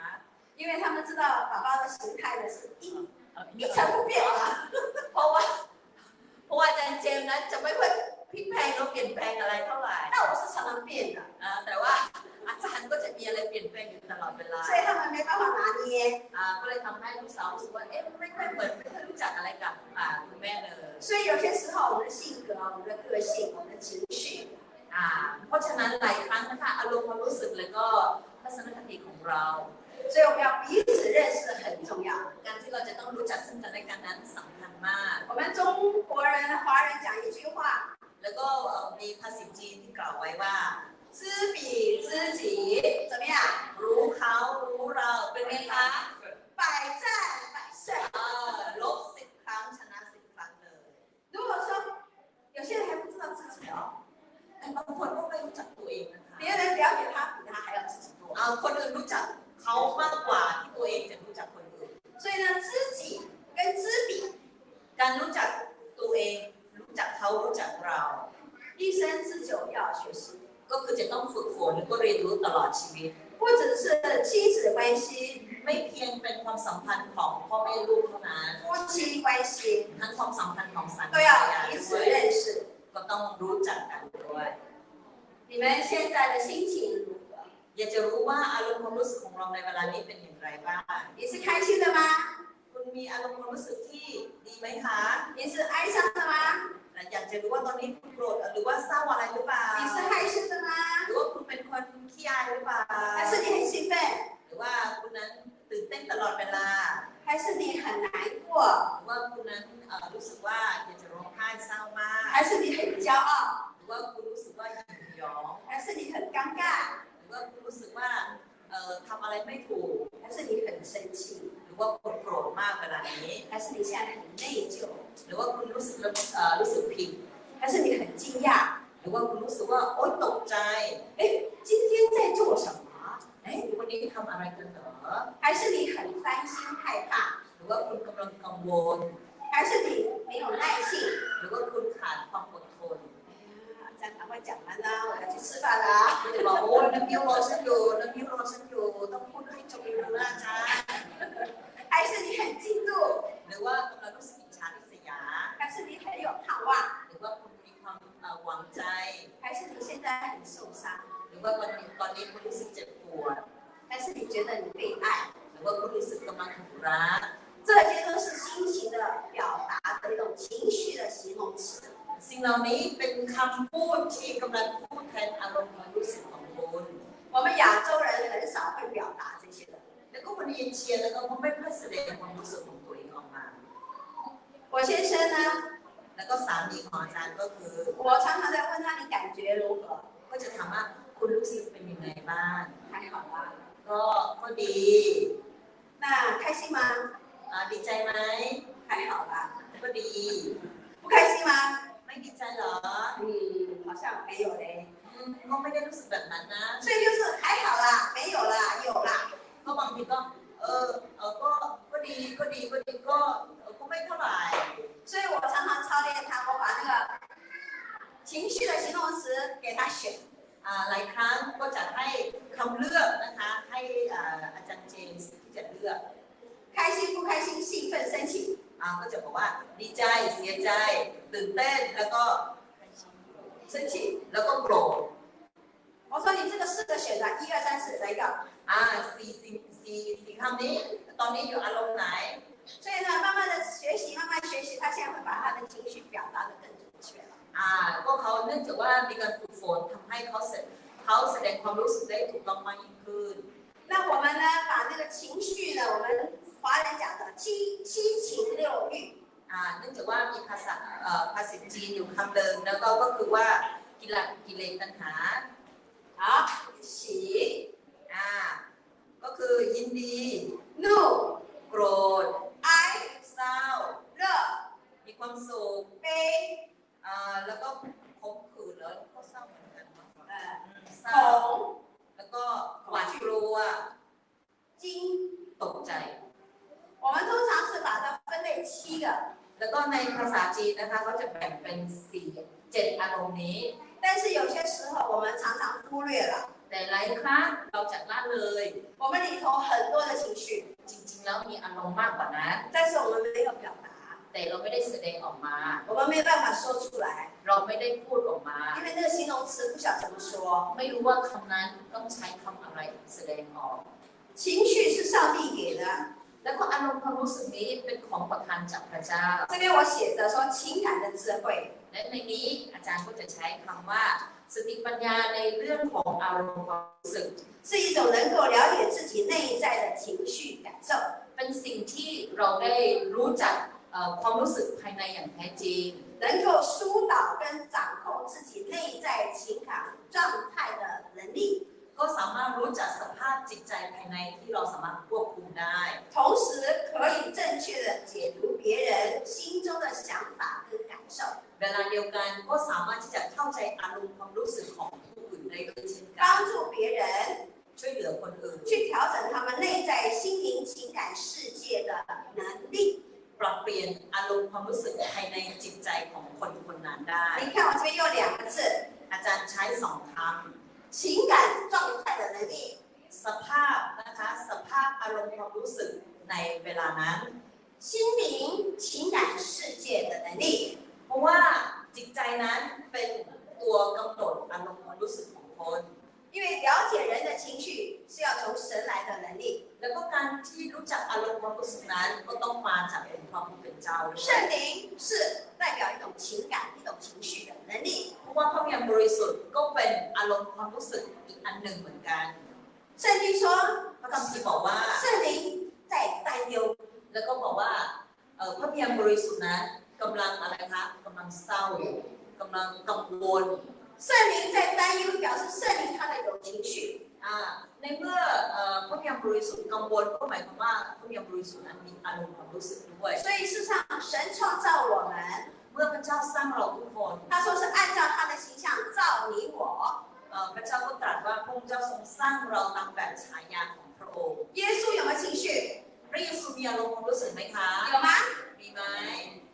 因为他们知道爸爸的形态呢是一 เอ่อ 一成不变啊。 เพราะว่าเพราะว่าอาจารย์เจมส์นั้นจะไม่ค่อยพลิกแพลงหรือเปลี่ยนแปลงอะไรเท่าไหร่ 那我是常常变的， อ่าแต่ว่าอาจารย์ก็จะมีอะไรเปลี่ยนแปลงอยู่ตลอดเวลา 所以他们没办法拿捏。 อ่าก็เลยทำให้ลูกสาวรู้สึกว่าเอ๊ะไม่ค่อยเหมือนไม่ค่อยรู้จักอะไรกับอ่าคุณแม่เลย 所以有些时候我们的性格、我们的个性、我们的情绪， อ่าเพราะฉะนั้นหลายครั้งนะคะอารมณ์ความรู้สึกแล้วก็ทัศนคติของเรา 所以我们要彼此认识很重要。 การที่เราจะต้องรู้จักซึ่งกันและกันนั้นสำคัญมาก 我们中国人、华人讲一句话 แล้วก็เอ่อมีภาษิตจีนที่กล่าวไว้ว่า 知彼知己，怎么样？ รู้เขารู้เราเป็นไงคะ 百战百胜。 เออลบสิบครั้งชนะสิบครั้งเลย 如果说有些人还不知道自己哦， แต่บางคนก็ไม่รู้จักตัวเองนะคะ 别人了解他比他还要自己多。 เอาคนอื่นรู้จักเขามากกว่าที่ตัวเองจะรู้จักคนอื่น 所以呢，知己跟知彼， การรู้จักตัวเอง รู้จักเขารู้จักเรา 一生之久要学习， ก็คือจะต้องฝึกฝนแล้วก็เรียนรู้ตลอดชีวิต 不只是亲子关系、 ไม่เพียงเป็นความสัมพันธ์ของพ่อแม่ลูกเท่านั้น 夫妻关系， ทั้งความสัมพันธ์ของสามี 都要 ภรรยา 彼此 ด้วย 认识。 ก็ต้องรู้จักกันด้วย 你们现在的心情如何？ อยากจะรู้ว่าอารมณ์ความรู้สึกของเราในเวลานี้เป็นอย่างไรบ้าง 你是开心的吗？ คุณมีอารมณ์ความรู้สึกที่ดีไหมคะ 你是哀伤的吗？ และอยากจะรู้ว่าตอนนี้คุณโกรธหรือว่าเศร้าอะไรหรือเปล่า 你是害羞的吗？ หรือว่าคุณเป็นคนขี้อายหรือเปล่า 还是你很兴奋？ หรือว่าคุณนั้นตื่นเต้นตลอดเวลา 还是你很难过？ หรือว่าคุณนั้นเอ่อรู้สึกว่าอยากจะร้องไห้เศร้ามาก 还是你很骄傲？ หรือว่าคุณรู้สึกว่าหยิ่งหยอง 还是你很尴尬？ หรือว่าคุณรู้สึกว่าเอ่อทำอะไรไม่ถูก 还是你很生气？ หรือว่าคุณโกรธมากเวลานี้ 还是你现在很内疚？ หรือว่าคุณรู้สึกเอ่อรู้สึกผิด 还是你很惊讶？ หรือว่าคุณรู้สึกว่าโอ๊ยตกใจ 哎，今天在做什么？ เอ๊ะวันนี้ทำอะไรกันเหรอ 还是你很担心害怕？ หรือว่าคุณกำลังกังวล 还是你没有耐性？ หรือว่าคุณขาดความอดทน 哎呀，这样赶快讲完啦，我要去吃饭啦。 คุณจะบอกโอ้ยน้ำยิ้วรอฉันอยู่น้ำยิ้วรอฉันอยู่ต้องพูดให้จบเร็วๆนะอาจารย์ 还是你很嫉妒？ หรือว่ากำลังรู้สึกอิจฉาริษยา 还是你很有盼望？ หรือว่าคุณมีความเอ่อหวังใจ 还是你现在很受伤？ หรือว่าตอนนี้ตอนนี้คุณรู้สึกเจ็บปวด 还是你觉得你被爱？ หรือว่าคุณรู้สึกกำลังถูกรัก 这些都是心情的表达的一种情绪的形容词。 สิ่งเหล่านี้เป็นคำพูดที่กำลังพูดแทนอารมณ์ความรู้สึกของคุณ 我们亚洲人很少会表达这些的。 แล้วก็คนเอเชียแล้วก็ไม่ค่อยแสดงความรู้สึกของตัวเองออกมา 我先生呢， แล้วก็สามีของอาจารย์ก็คือ 我常常在问他你感觉如何？ ก็จะถามว่าคุณรู้สึกเป็นยังไงบ้าง 还好吧？ ก็ก็ดี 那开心吗？ อ่าดีใจไหม 还好吧？ ก็ดี 不开心吗？ ไม่ดีใจเหรอ 嗯，好像没有嘞。 อืมก็ไม่ได้รู้สึกแบบนั้นนะ 所以就是还好啦，没有啦，有啦。 ก็บางทีก็เออเออก็ก็ดีก็ดีก็ดีก็เออก็ไม่เท่าไหร่ 所以我常常操练他，我把那个情绪的形容词给他选。 อ่าหลายครั้งก็จะให้คำเลือกนะคะให้อ่าอาจารย์เจมส์ที่จะเลือก 开心不开心，兴奋生气， อ่าก็จะบอกว่าดีใจเสียใจ ตื่นเต้นแล้วก็ 生气。 แล้วก็โกรธ 我说你这个四个选择，一二三四，哪一个？ อ่าสี่สี่สี่สี่คำนี้ ตอนนี้อยู่อารมณ์ไหน 所以呢，慢慢的学习，慢慢学习，他现在会把他的情绪表达的更准确了。 อ่าก็เขาเนื่องจากว่ามีการฝึกฝนทำให้เขาเสร็จเขาแสดงความรู้สึกได้ถูกต้องมากยิ่งขึ้น 那我们呢，把那个情绪呢，我们华人讲的七七情六欲， อ่าเนื่องจากว่ามีภาษาเอ่อภาษิตจีนอยู่คำหนึ่งแล้วก็ก็คือว่ากิเลสกิเลสตัณหา 好，喜、 อ่าก็คือยินดี 怒、 โกรธ 哀、 เศร้า 乐、 มีความสุข 悲， อ่าแล้วก็ขมขื่นแล้วก็เศร้าเหมือนกันเนาะ 呃， อืมเศร้า 恐、 แล้วก็หวาดกลัว 惊ตกใจ 我们通常是把它分类七个， แล้วก็ในภาษาจีนนะคะเขาจะแบ่งเป็นสี่เจ็ดอารมณ์นี้ 但是有些时候我们常常忽略了， แต่หลายครั้งเราจะละเลย 我们里头很多的情绪， จริง ๆ แล้วมีอารมณ์มากกว่านั้น 但是我们没有表达， แต่เราไม่ได้แสดงออกมา 我们没有办法说出来， เราไม่ได้พูดออกมา 因为那个形容词不晓得怎么说。 ไม่รู้ว่าคำนั้นต้องใช้คำอะไรแสดงออก 情绪是上帝给的， แล้วก็อารมณ์ความรู้สึกนี้เป็นของประทานจากพระเจ้า 这边我写着说情感的智慧， และในนี้อาจารย์ก็จะใช้คำว่าสติปัญญาในเรื่องของอารมณ์ความรู้สึก 是一种能够了解自己内在的情绪感受， เป็นสิ่งที่เราได้รู้จักความรู้สึกภายในอย่างแท้จริง 能够疏导跟掌控自己内在情感状态的能力， ก็สามารถรู้จักสภาพจิตใจภายในที่เราสามารถควบคุมได้ 同时可以正确的解读别人心中的想法跟感受， เวลาเดียวกันก็สามารถที่จะเข้าใจอารมณ์ความรู้สึกของผู้อื่นได้ด้วยเช่นกัน 帮助别人 ช่วยเหลือคนอื่น 去调整他们内在心灵情感世界的能力。 ปรับเปลี่ยนอารมณ์ความรู้สึกภายในจิตใจของคนคนนั้นได้ 你看我这边用两个字， อาจารย์ใช้สองค 情感状态的能力， ำสภาพนะคะสภาพอารมณ์ความรู้สึกในเวลานั้น 心灵情感世界的能力。 เพราะว่าจิตใจนั้นเป็นตัวกำหนดอารมณ์ความรู้สึกของคน 因为了解人的情绪是要从神来的能力， แล้วก็การที่รู้จักอารมณ์ความรู้สึกนั้นก็ต้องมาจากองค์พระผู้เป็นเจ้าด้วย 圣灵是代表一种情感、一种情绪的能力。 เพราะว่าพระวิญญาณบริสุทธิ์ก็เป็นอารมณ์ความรู้สึกอีกอันหนึ่งเหมือนกัน 圣经说， พระคัมภีร์บอกว่า 圣灵在担忧， แล้วก็บอกว่าพระวิญญาณบริสุทธิ์นั้นกำลังอะไรคะกำลังเศร้าอยู่กำลังกังวล 圣灵在担忧，表示圣灵他的有情绪。 อ่าในเมื่อพระวิญญาณบริสุทธิ์กังวลก็หมายความว่าพระวิญญาณบริสุทธิ์นั้นมีอารมณ์ความรู้สึกด้วย 所以事实上，神创造我们， เมื่อพระเจ้าสร้างเราทุกคน 他说是按照他的形象造你我。 พระเจ้าก็ตรัสว่าพระองค์เจ้าทรงสร้างเราตามแบบฉายาของพระองค์ 耶稣有没有情绪？ พระเยซูมีอารมณ์ความรู้สึกไหมคะ 有吗？ มีไหม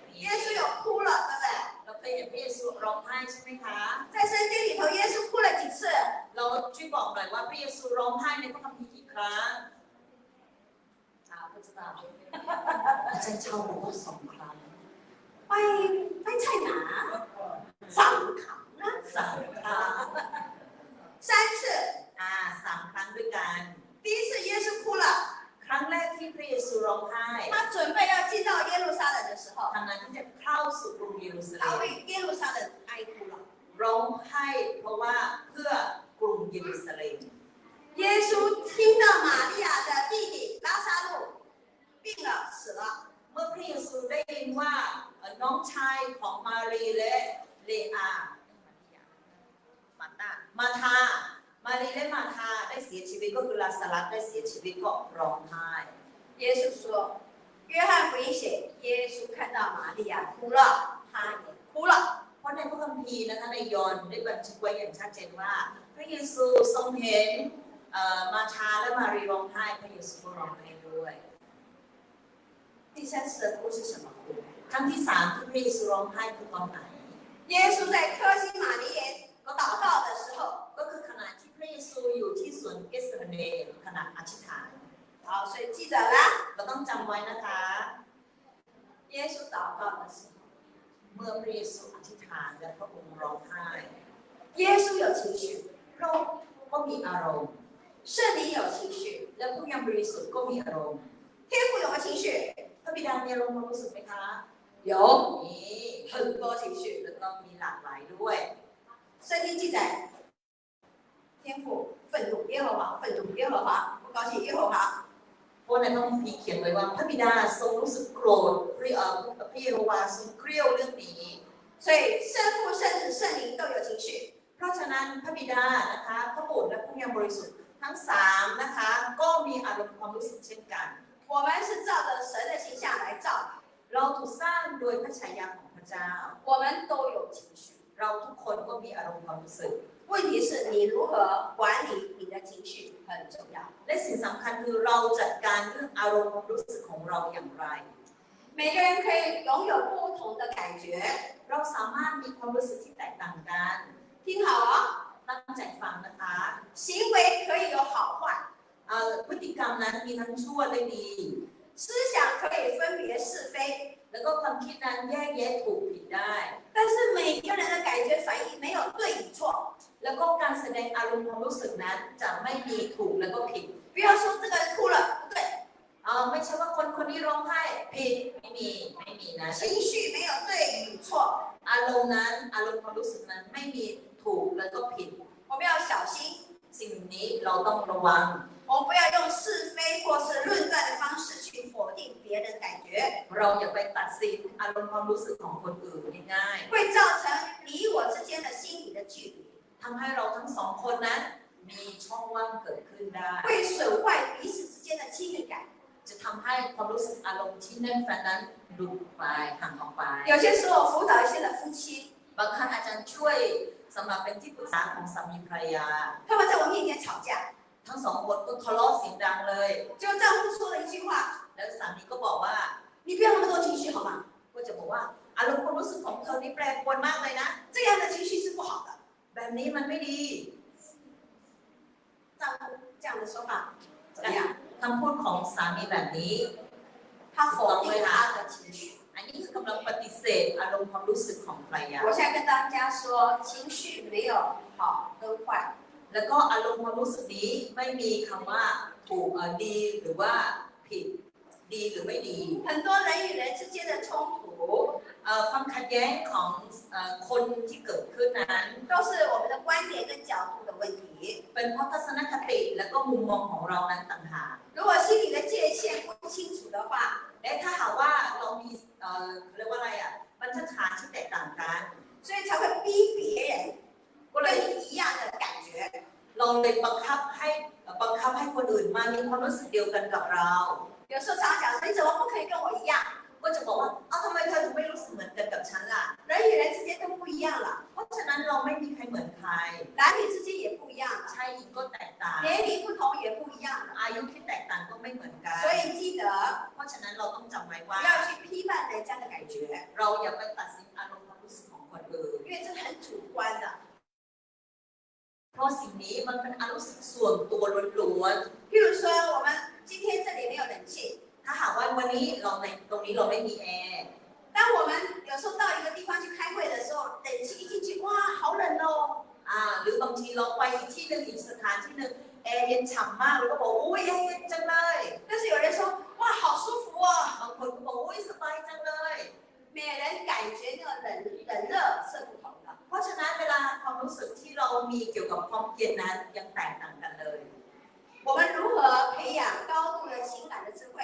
มี 耶稣有哭了，对不对？ เราเคยเห็นพระเยซูร้องไห้ใช่ไหมคะ 在圣经里头，耶稣哭了几次？ เราช่วยบอกหน่อยว่าพระเยซูร้องไห้ในพระคัมภีร์กี่ครั้ง 啊，不知道。 อาจารย์เชาบอกว่าสองครั้ง 拜拜菜哪？上扛啊， สามครั้ง 三次。 สามครั้งด้วยกัน 第一次耶稣哭了， ครั้งแรกที่พระเยซูร้องไห้ 他准备要进到耶路撒冷的时候， ทางนั้นที่จะเข้าสู่กรุงเยรูซา 他 เล็ม 为耶路撒冷哀哭了。 ร้องไห้เพราะว่าเพื่อกรุงเยรูซาเล็ม 耶稣听到玛利亚的弟弟拉撒路病了死了， เมื่อพระเยซูได้ยินว่าน้องชายของมารีและเลอามาตามาธามารีและมาธาได้เสียชีวิตก็คือลาซารัสได้เสียชีวิตก็ร้องไห้ 耶稣说，约翰福音写，耶稣看到玛利亚哭了，他也哭了。 เพราะในพระคัมภีร์นะคะในยอห์นได้บันทึกไว้อย่างชัดเจนว่า พระเยซูทรงเห็นมาธาและมารีร้องไห้พระเยซูก็ร้องไห้ด้วย 第三次的哭是什么哭？ ครั้งที่สามที่พระเยซูร้องไห้คือตอนไหน 耶稣在客西马尼园祷告的时候， ก็คือขณะที่พระเยซูอยู่ที่สวนเกสเซมเนขณะอธิษฐาน 好，所以记得啦， เราต้องจำไว้นะคะ 耶稣祷告的时候， เมื่อพระเยซูอธิษฐานและพระองค์ร้องไห้ 耶稣有情绪， พระองค์ก็มีอารมณ์ 圣灵有情绪， และพระวิญญาณบริสุทธิ์ก็มีอารมณ์ 天父有没有情绪？ พระบิดามีอารมณ์ความรู้สึกไหมคะ 有， มี 很多情绪。 แล้วก็มีหลากหลายด้วย 圣经记载，天父愤怒，耶和华愤怒，耶和华不高兴，耶和华 เพราะในพระคัมภีร์เขียนไว้ว่าพระบิดาทรงรู้สึกโกรธพระเยโฮวาทรงเกรี้ยวเรื่องนี้ 所以圣父、圣子、圣灵都有情绪。 เพราะฉะนั้นพระบิดานะคะพระบุตรและพระวิญญาณบริสุทธิ์ทั้งสามนะคะก็มีอารมณ์ความรู้สึกเช่นกัน 我们是照着神的形象来造的， เราถูกสร้างโดยพระฉายาของพระเจ้า 我们都有情绪。 เราทุกคนก็มีอารมณ์ความรู้สึก问题是你如何管理你的情绪很重要。 และสิ่งสำคัญคือเราจัดการเรื่องอารมณ์ความรู้สึกของเราอย่างไร 每个人可以拥有不同的感觉， เราสามารถมีความรู้สึกที่แตกต่างกัน 听好哦， ตั้งใจฟังนะคะ 行为可以有好坏， พฤติกรรมนั้นมีทั้งชั่วและดี 思想可以分别是非， แล้วก็ความคิดนั้นแยกแยะถูกผิดได้ 但是每个人的感觉反应没有对与错。 แล้วก็การแสดงอารมณ์ความรู้สึกนั้นจะไม่มีถูกแล้วก็ผิด 不要说这个人哭了不对， ไม่ใช่ว่าคนคนนี้ร้องไห้ผิดไม่มีไม่มีนะ 情绪没有对与错， อารมณ์นั้นอารมณ์ความรู้สึกนั้นไม่มีถูกแล้วก็ผิด 我们要小心， สิ่งนี้เราต้องระวัง 我们不要用是非或是论断的方式去否定别人的感觉， เราอย่าไปตัดสินอารมณ์ความรู้สึกของคนอื่นง่าย 会造成你我之间的心理的距离， ๆทำให้เราทั้งสองคนนั้นมีช่องว่างเกิดขึ้นได้ 会损坏彼此之间的亲密感。 จะทำให้ความรู้สึกอารมณ์ที่แน่นแฟ้นนั้นหลุดไปห่างออกไป 有些时候辅导一些的夫妻， บางครั้งอาจารย์ช่วยสำหรับเป็นที่ปรึกษาของสามีภรรยา 他们在我面前吵架， ทั้งสองคนก็ทะเลาะเสียงดังเลย 就丈夫说了一句话 แล้วสามีก็บอกว่า：“ 你不要那么多情绪好吗？ ก็จะบอกว่าอารมณ์ความรู้สึกของเธอนี่แปรปรวนมากเลยนะ 这样的情绪是不好的。 แบบนี้มันไม่ดี ”丈夫这样的说法怎么样？ คำพูดของสามีแบบนี้ 他否定他的情绪。 อันนี้คือกำลังปฏิเสธอารมณ์ความรู้สึกของภรรยา 我现在跟大家说，情绪没有好跟坏， แล้วก็อารมณ์ความรู้สึกนี้ไม่มีคำว่าถูกดีหรือว่าผิดดีหรือไม่ดี 很多人与人之间的冲突 ความขัดแย้งของคนที่เกิดขึ้นนั้น 都是我们的观点跟角度的问题。 เป็นเพราะทัศนคติและก็มุมมองของเรานั้นต่างหาก 如果心里的界限不清楚的话， และถ้าหากว่าเรามีเขาเรียกว่าอะไรอ่ะบรรทัดฐานที่แตกต่างกัน 所以才会逼别人 ก็เลย 跟你一样的感觉。 เราเลยบังคับให้คนอื่นมามีความรู้สึกเดียวกันกับเรา 有时候常常讲说，你怎么不可以跟我一样？ ก็จะบอกว่าเอ้าทำไมเธอถึงไม่รู้สึกเหมือนกันกับฉันล่ะ 人与人之间都不一样了， เพราะฉะนั้นเราไม่มีใครเหมือนใคร 男女之间也不一样了， ชายหญิงก็แตกต่าง 年龄不同也不一样了。 อายุที่แตกต่างก็ไม่เหมือนกัน 所以记得 เพราะฉะนั้นเราต้องจำไว้ว่า 不要去批判人家的感觉， เราอย่าไปตัดสินอารมณ์ความรู้สึกของคนอื่น 因为这是很主观的。 เพราะสิ่งนี้มันเป็นอารมณ์ส่วนตัวล้วน 譬如说，我们今天这里没有冷气， ๆ ถ้าหากว่าวันนี้เราในตรงนี้เราไม่มีแอร์ 当我们有时候到一个地方去开会的时候，冷气一进去，哇，好冷哦！ หรือบางทีเราไปอีกที่หนึ่งอีกสถานที่หนึ่งแอร์เย็นฉ่ำมากเราก็บอกอุ้ยแอร์เย็นจังเลย 但是有人说，哇，好舒服哦！ บางคนก็บอกอุ้ยสบายจังเลย 每人感觉那个冷冷热是不同的。 เพราะฉะนั้นเวลาความรู้สึกที่เรามีเกี่ยวกับความเย็นนั้นยังแตกต่างกันเลย 我们如何培养高度的情感的智慧？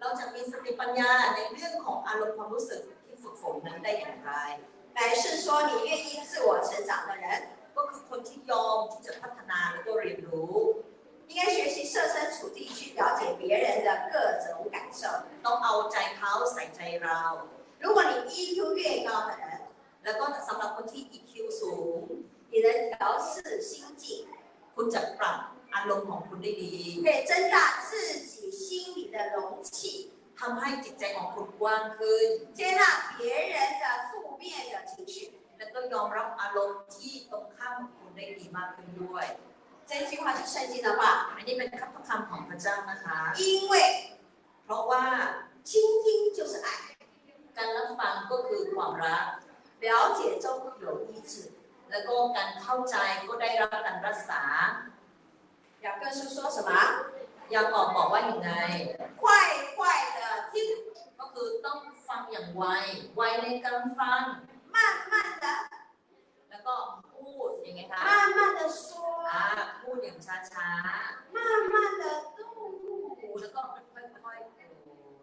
เราจะมีสติปัญญาในเรื่องของอารมณ์ความรู้สึกที่ฝึกฝนนั้นได้อย่างไร 乃是说你愿意自我成长的人， ก็คือคนที่ยอมที่จะพัฒนาแล้วก็เรียนรู้ 应该学习设身处地去了解别人的各种感受。 ต้องเอาใจเขาใส่ใจเรา 如果你 EQ 越高的人， แล้วก็สำหรับคนที่ EQ สูง 你能调试心境， คุณจะปรับอารมณ์ของคุณได้ดี 可以增大自己心里的容器， ทำให้จิตใจของคุณกว้างขึ้น 接纳别人的负面的情绪。 แล้วก็ยอมรับอารมณ์ที่ตรงข้ามของคุณได้ดีมากขึ้นด้วย 这句话是圣经的话， อันนี้เป็นคำพระคำของพระเจ้านะคะ 因为 เพราะว่า 倾听就是爱， การรับฟังก็คือความรัก 了解中有医治。 แล้วก็การเข้าใจก็ได้รับการรักษา 雅各书说什么？ ยากอบบอกว่าอย่างไง 快快的听， ก็คือต้องฟังอย่างไว ไวในการฟัง 慢慢的， แล้วก็พูดยังไงคะ 慢慢的说， พูดอย่างช้า 慢慢的动怒 ๆ แล้วก็ค่อยๆโกร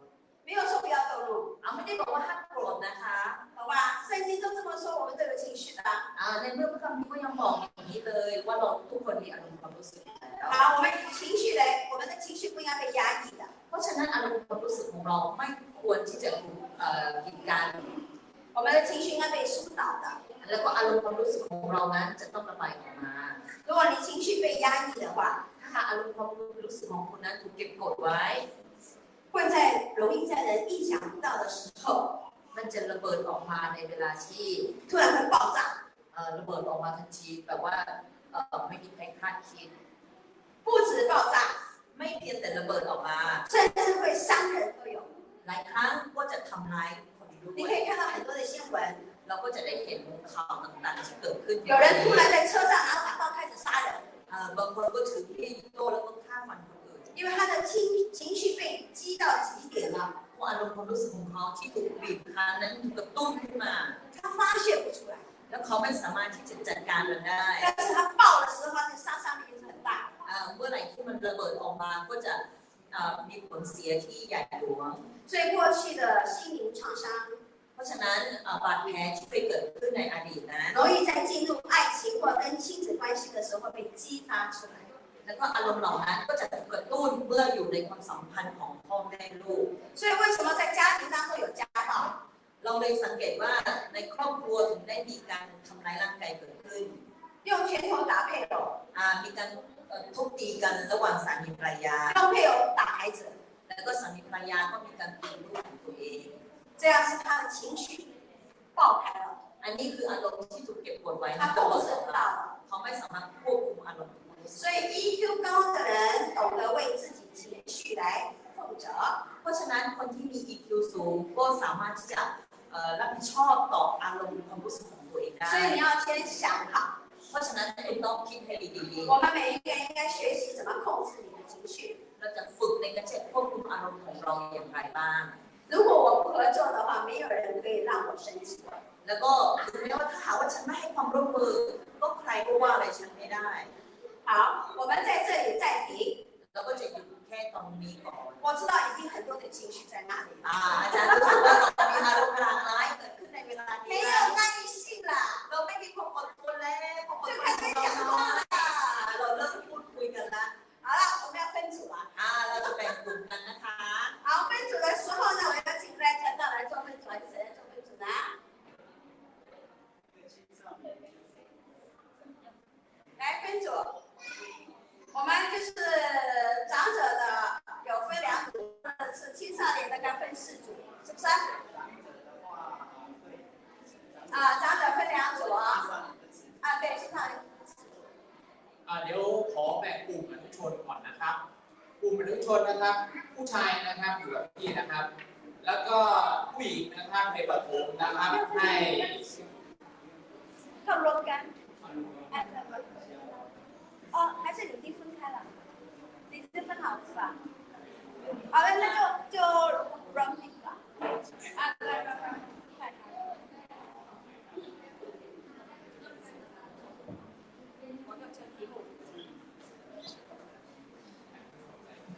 ธ 没有说不要动怒， เอาไม่ได้บอกว่าห้ามโกรธนะคะ 好吧？圣经都这么说，我们都有情绪的。 ในเมื่อพระคัมภีร์ก็ยังบอกอย่างนี้เลยว่าเราทุกคนมีอารมณ์ความรู้สึกแล้ว 好，我们情绪嘞，我们的情绪不应该被压抑的， เพราะฉะนั้นอารมณ์ความรู้สึกของเราไม่ควรที่จะถูกกีดกัน 我们的情绪应该被疏导的。 แล้วก็อารมณ์ความรู้สึกของเรานั้นจะต้องระบายออกมา绪被压抑的话， ถ้าหากอารมณ์ความรู้สึกของคุณนั้นถูกเก็บกดไว้ 会在容易在人意想不到的时候 มันจะระเบิดออกมาในเวลาที่ 突然会爆炸。 ระเบิดออกมาทันทีแบบว่าไม่มีใครคาดคิด 不止爆炸， ไม่เพียงแต่ระเบิดออกมา 甚至会伤人都有。 หลายครั้งก็จะทำร้ายคนด้ 你 วย 可以看到很多的新闻， เราก็จะได้เห็นข่าวต่างๆที่เกิดขึ้น 有人突然在车上，然后拿刀开始杀人， บางคนก็ถือมีดอิโต้แล้วก็ฆ่าฟันคนอื่น 因为他的情绪被激到极点了， เพราะอารมณ์ความรู้สึกของเขาที่ถูกบีบคั้นนั้นถูกกระตุ้นขึ้นมา 他发泄不出来。 แล้วเขาไม่สามารถที่จะจัดการมันได้ 但是他爆的时候，那杀伤力是很大。 เมื่อไหร่ที่มันระเบิดออกมาก็จะมีผลเสียที่ใหญ่หลวง 所以过去的心灵创伤， เพราะฉะนั้นบาดแผลที่เคยเกิดขึ้นในอดีตนะ 容易在进入爱情或跟亲子关系的时候被激发出来。 แล้วก็อารมณ์เหล่านั้นก็จะถูกกระตุ้นเมื่ออยู่ในความสัมพันธ์ของพ่อแม่ลูก 所以为什么在家庭当中有家暴？ เราเลยสังเกตว่าในครอบครัวถึงได้มีการทำร้ายร่างกายเกิดขึ้น 用拳头打配偶， มีการทุบตีกันระหว่างสามีภรรยา 用配偶打孩子， แล้วก็สามีภรรยาก็มีการตีลูกของตัวเอง 这样是他的情绪爆开了， อันนี้คืออารมณ์ที่ถูกเก็บกดไว้ 他 นะ 控制不到了。 เขาไม่สามารถควบคุมอารมณ์ของตัวเอง 所以 EQ 高的人懂得为自己情绪来负责， เพราะฉะนั้นคนที่มี EQ สูงก็สามารถที่จะรับผิดชอบต่ออารมณ์ความรู้สึกของตัวเองได้ 所以你要先想好， เพราะฉะนั้นคุณต้องคิดให้ดี 我们每一个人应该学习怎么控制你的情绪。 ๆเราจะฝึกในการควบคุมอารมณ์ของเราอย่างไรบ้าง 如果我不合作的话，没有人可以让我生气。 แล้วก็ถึงแม้ว่าถ้าหากว่าฉันไม่ให้ความร่วมมือก็ใครก็ว่าอะไรฉันไม่ได้ 好，我们在这里暂停。 เราก็จะหยุดแค่ตรงนี้ก่อน 我知道已经很多的情绪在那里了， อาจารย์รู้สึกว่าเรามีอารมณ์หลากหลายเกิดขึ้นในเวลา 没 นี้ 有耐性了， เราไม่มีความอดทนแล้วความอด 就 ทน 开始讲话了。 เราเริ่มพูดคุยกันละ 好了，我们要分组了。 เราจะแบ่งกลุ่มกันนะคะ 好，分组的时候呢，我要请来传道来做分组，还是谁来做分组呢？来分组，我们就是长者的有分两组，是青少年大概分四组，是不是？啊，长者分两组啊，啊对，青少年四组。 เดี๋ยวขอแบ่งกลุ่มอนุชนก่อนนะครับ กลุ่มอนุชนนะครับ ผู้ชายนะครับอยู่กับพี่นะครับ แล้วก็ผู้หญิงนะครับในประถมนะครับให้ 靠若干，哎，哦，还是你已经分开了，你已经分好了是吧？好了，那就 rounding 吧。啊，对对对，快开。我就这题目。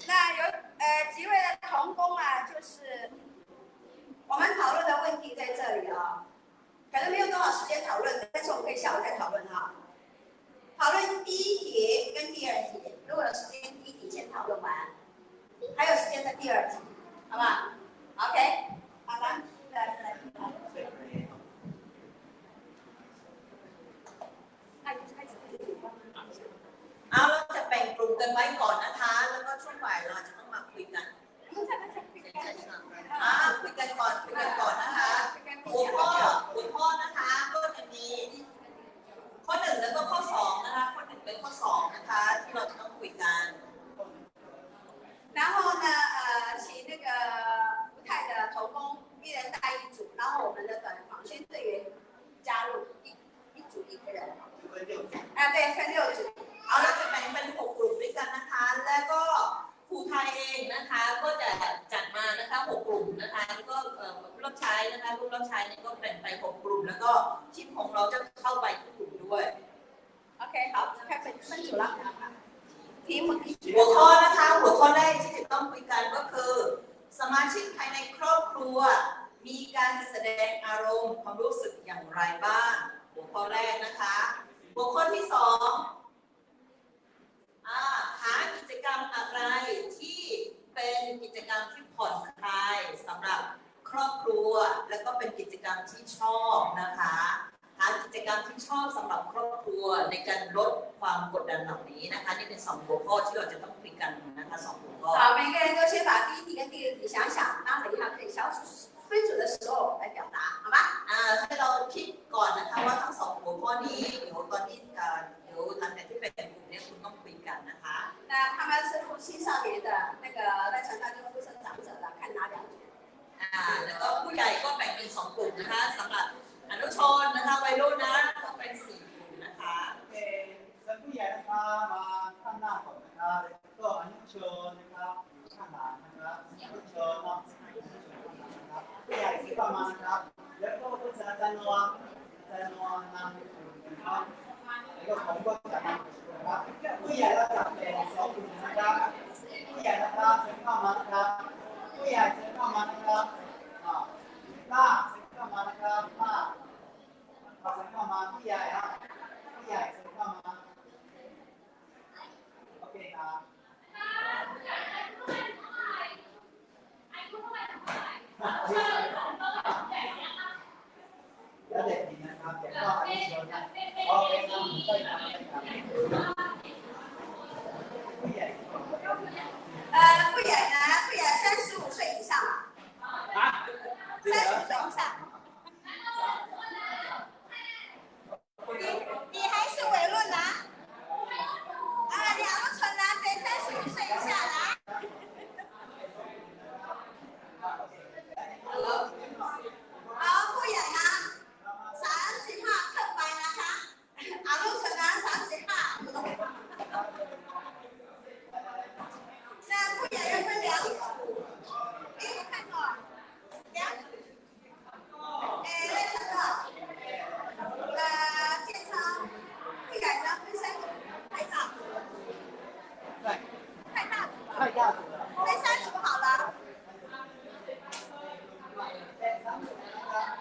那有几位的同工啊，就是我们讨论的问题在这里啊，可能没有多少时间讨论，但是我们可以下午再讨论哈。讨论第一题跟第二题，如果有时间，第一题先讨论完，还有时间在第二题，好不好？OK，好了，来来来，那就开始分组吧。 เอาเราจะแบ่งกลุ่มกันไว้ก่อนนะคะ แล้วก็ช่วงบ่ายเราจะต้องมาคุยกัน 刚才刚才 คุยกันก่อนคุยกันก่อนนะคะ หัวข้อนะคะก็จะมีข้อหนึ่งแล้วก็ข้อสองนะคะ ข้อหนึ่งเป็นข้อสองนะคะ ที่เราจะต้องคุยกัน 然后呢，请那个福泰的同工一人带一组，然后我们的短访宣队员加入一组一个人，啊，对，分六组。 เอาเราจะแบ่งเป็นหกกลุ่มด้วยกันนะคะ แล้วก็ครูไทยเองนะคะ ก็จะจัดมานะคะหกกลุ่มนะคะแล้วก็ผู้รับใช้นะคะผู้รับใช้เนี่ยก็แบ่งไปหกกลุ่ม แล้วก็ทีมของเราจะเข้าไปทุกกลุ่มด้วย OK，好，开分分组了。题目 หัวข้อนะคะ หัวข้อแรกที่จะต้องคุยกันก็คือ สมาชิกภายในครอบครัว มีการแสดงอารมณ์ความรู้สึกอย่างไรบ้าง หัวข้อแรกนะคะ หัวข้อที่สองหากิจกรรมอะไรที่เป็นกิจกรรมที่ผ่อนคลายสำหรับครอบครัว แล้วก็เป็นกิจกรรมที่ชอบนะคะ หากิจ จกรรมที่ชอบสำหรับครอบครัวในการลดความกดดันเหล่านี้นะคะนี่เป็นสองหัวข้อที่เราจะต้องคุยกันนะคะสองหัวข้อ 好，每个人都先把第一题跟第二题想想，那等一下可以小组分组的时候来表达，好吗？ อ่าให้เราคิดก่อนนะคะว่าทั้งสองหัวข้อนี้เดี๋ยวตอนที่เอ่อเดี๋ยวหลังจากที่แบ่งกลุ่มเนี่ยคุณต้องคุยกันนะคะ 那他们是负青少年的，那个赖传道就负责长者的，看哪两组。 อ่าแล้วก็ผู้ใหญ่ก็แบ่งเป็นสองกลุ่มนะคะสำหรับอนุชนนะคะวัยรุ่นนะก็เป็นสี่กลุ่มนะคะ โอเคเชิญผู้ใหญ่นะครับมาข้างหน้าก่อนนะครับก็อนุชนนะครับอยู่ข้างหลังนะครับอนุชนเนาะอนุชนข้างหลังนะครับผู้ใหญ่ที่เข้ามานะครับแล้วก็ก็จะอาจารย์นวลอาจารย์นวลนำกลุ่มนะครับแล้วก็ผมก็จะนำกลุ่มนะครับผู้ใหญ่เราจะแบ่งสองกลุ่มนะครับผู้ใหญ่นะครับเชิญเข้ามานะครับผู้ใหญ่เชิญเข้ามานะครับอ่าป้าเชิญเข้ามานะครับป้าเอาเชิญเข้ามาผู้ใหญ่ครับ ผู้ใหญ่เชิญเข้ามาโอเคครับแล้วเด็กดีนะครับเด็กก็อนุชนนะโอเคครับใช่ครับใช่ครับผู้ใหญ่ 呃，不远呢，不远，35岁以上了， อ่ะ 35岁以上。你还是伟论啦？啊，两个存啦，对，35岁以下啦。好，不远啦，35ขึ้นไปนะคะอนุชนนะสามสิบห้า那ผู้ใหญ่要分两组，哎，我看过，两组。哎，赖传道，建昌，ผู้ใหญ่呢分三组，太大组了， ใช่ 太大组了， 太大组了分三组好了。 แบ่งสามกลุ่มนะครับ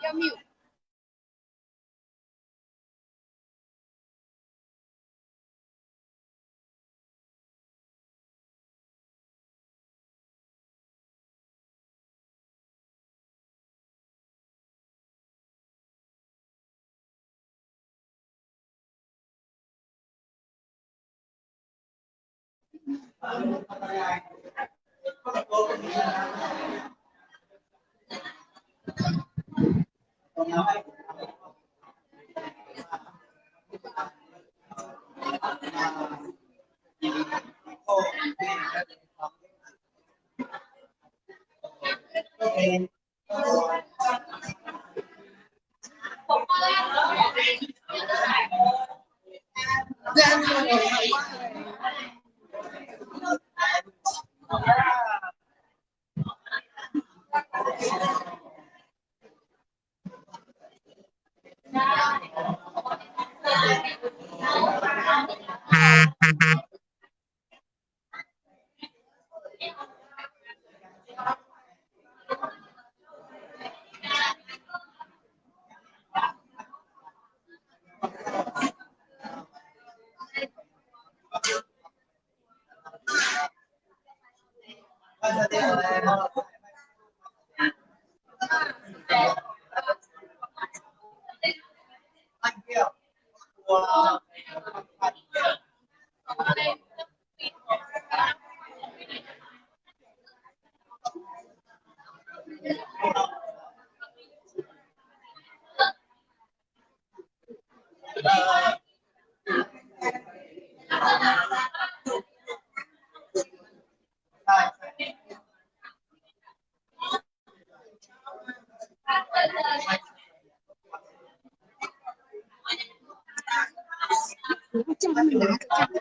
要 mute。叫他們拿著。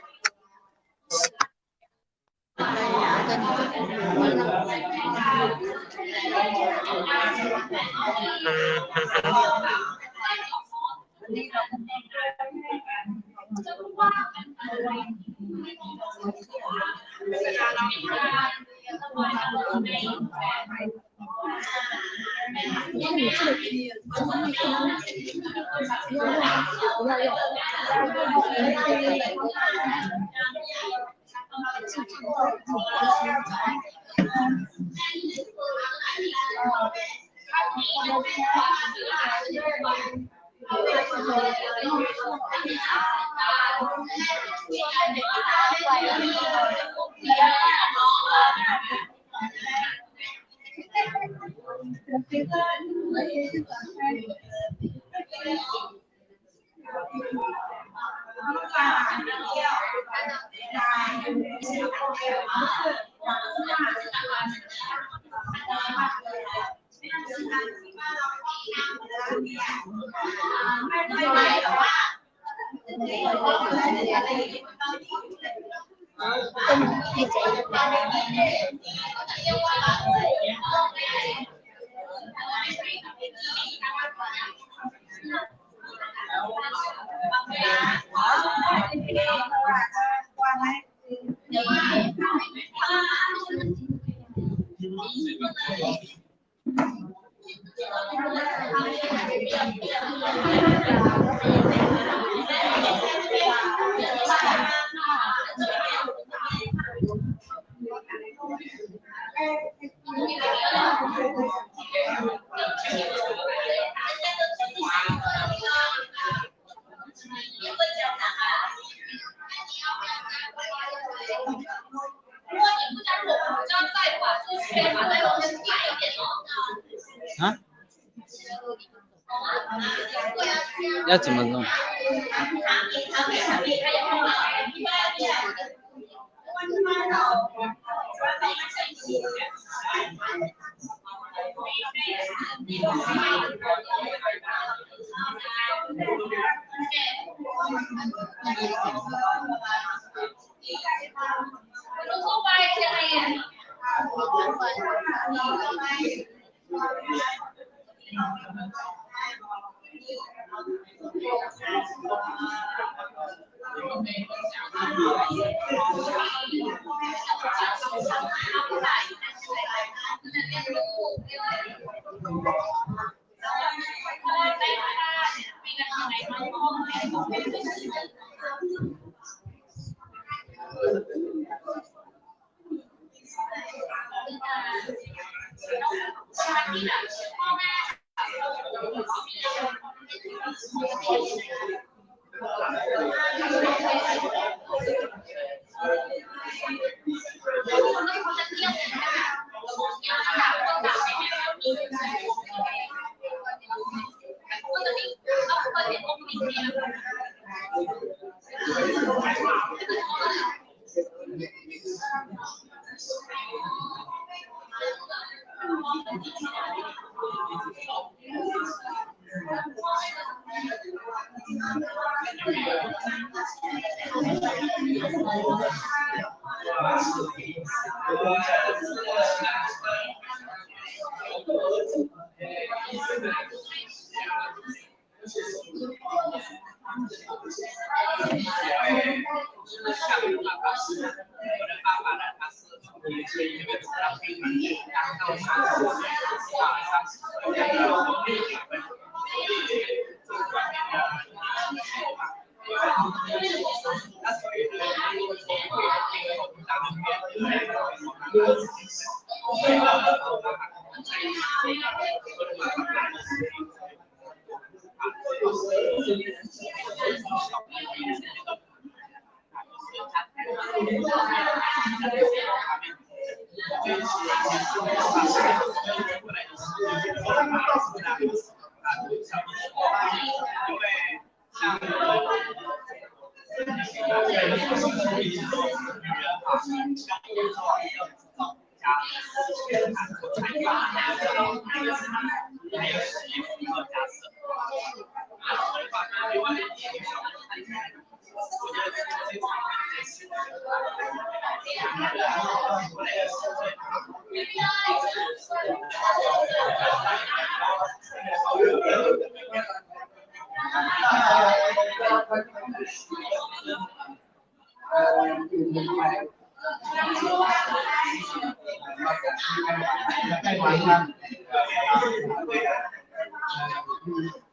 啊？要怎麼弄？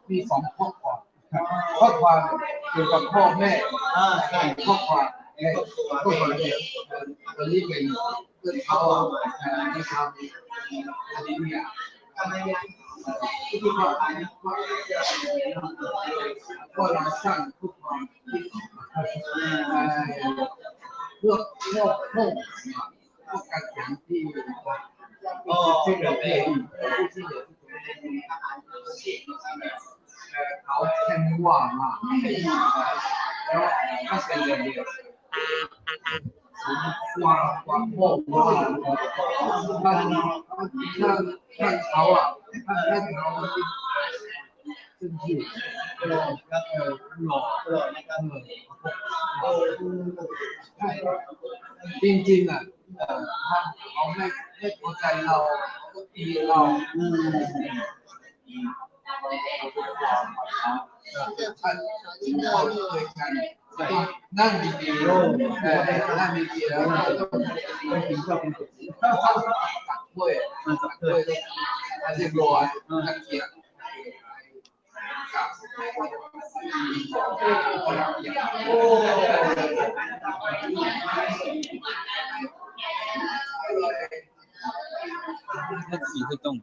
มีสองข้อความข้อความเกี่ยวกับพ่อแม่ ใช่ ข้อความข้อความเนี่ยตอนนี้เป็นเรื่องเขาในทำอันนี้เนี่ย ทำไมยัง ที่ว่าว่าเราสร้างข้อความที่เพื่อเพื่อเพื่อเพื่อการเขียนที่ที่เหลือที่เหลือเขาแค่ว่ามากแล้วก็เป็นเรื่องเดียวความโมกท่านท่านท่านเขาอ่ะท่านท่านเขาซึ่งที่หล่อหล่อ หล่อนะครับ จริงๆอ่ะถ้าเขาไม่พอใจเราก็ตีเราท่านพ่อเคยกันนั่งดีๆนั่งดีๆแล้ว ไม่ถึงชอบเป็น ตักถ้วยตักถ้วยเรียบร้อยตะเกียบกับ โอ้ 它自己会动。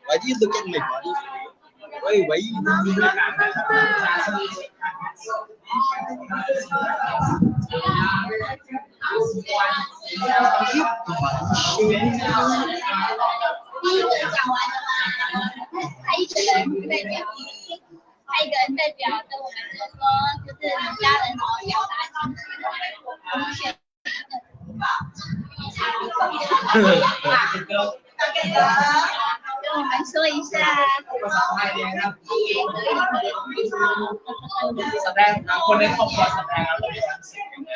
Why do you look at my body? Why you 第一个讲完了吗？他一个人代表，他一个人代表跟我们说，就是你家人怎么表达情绪的，我们选一个。跟我们说一下。 ภาษาไทยเนี่ยครับแสดงคนในครอบครัวแสดงอารมณ์ความรู้สึกยังไง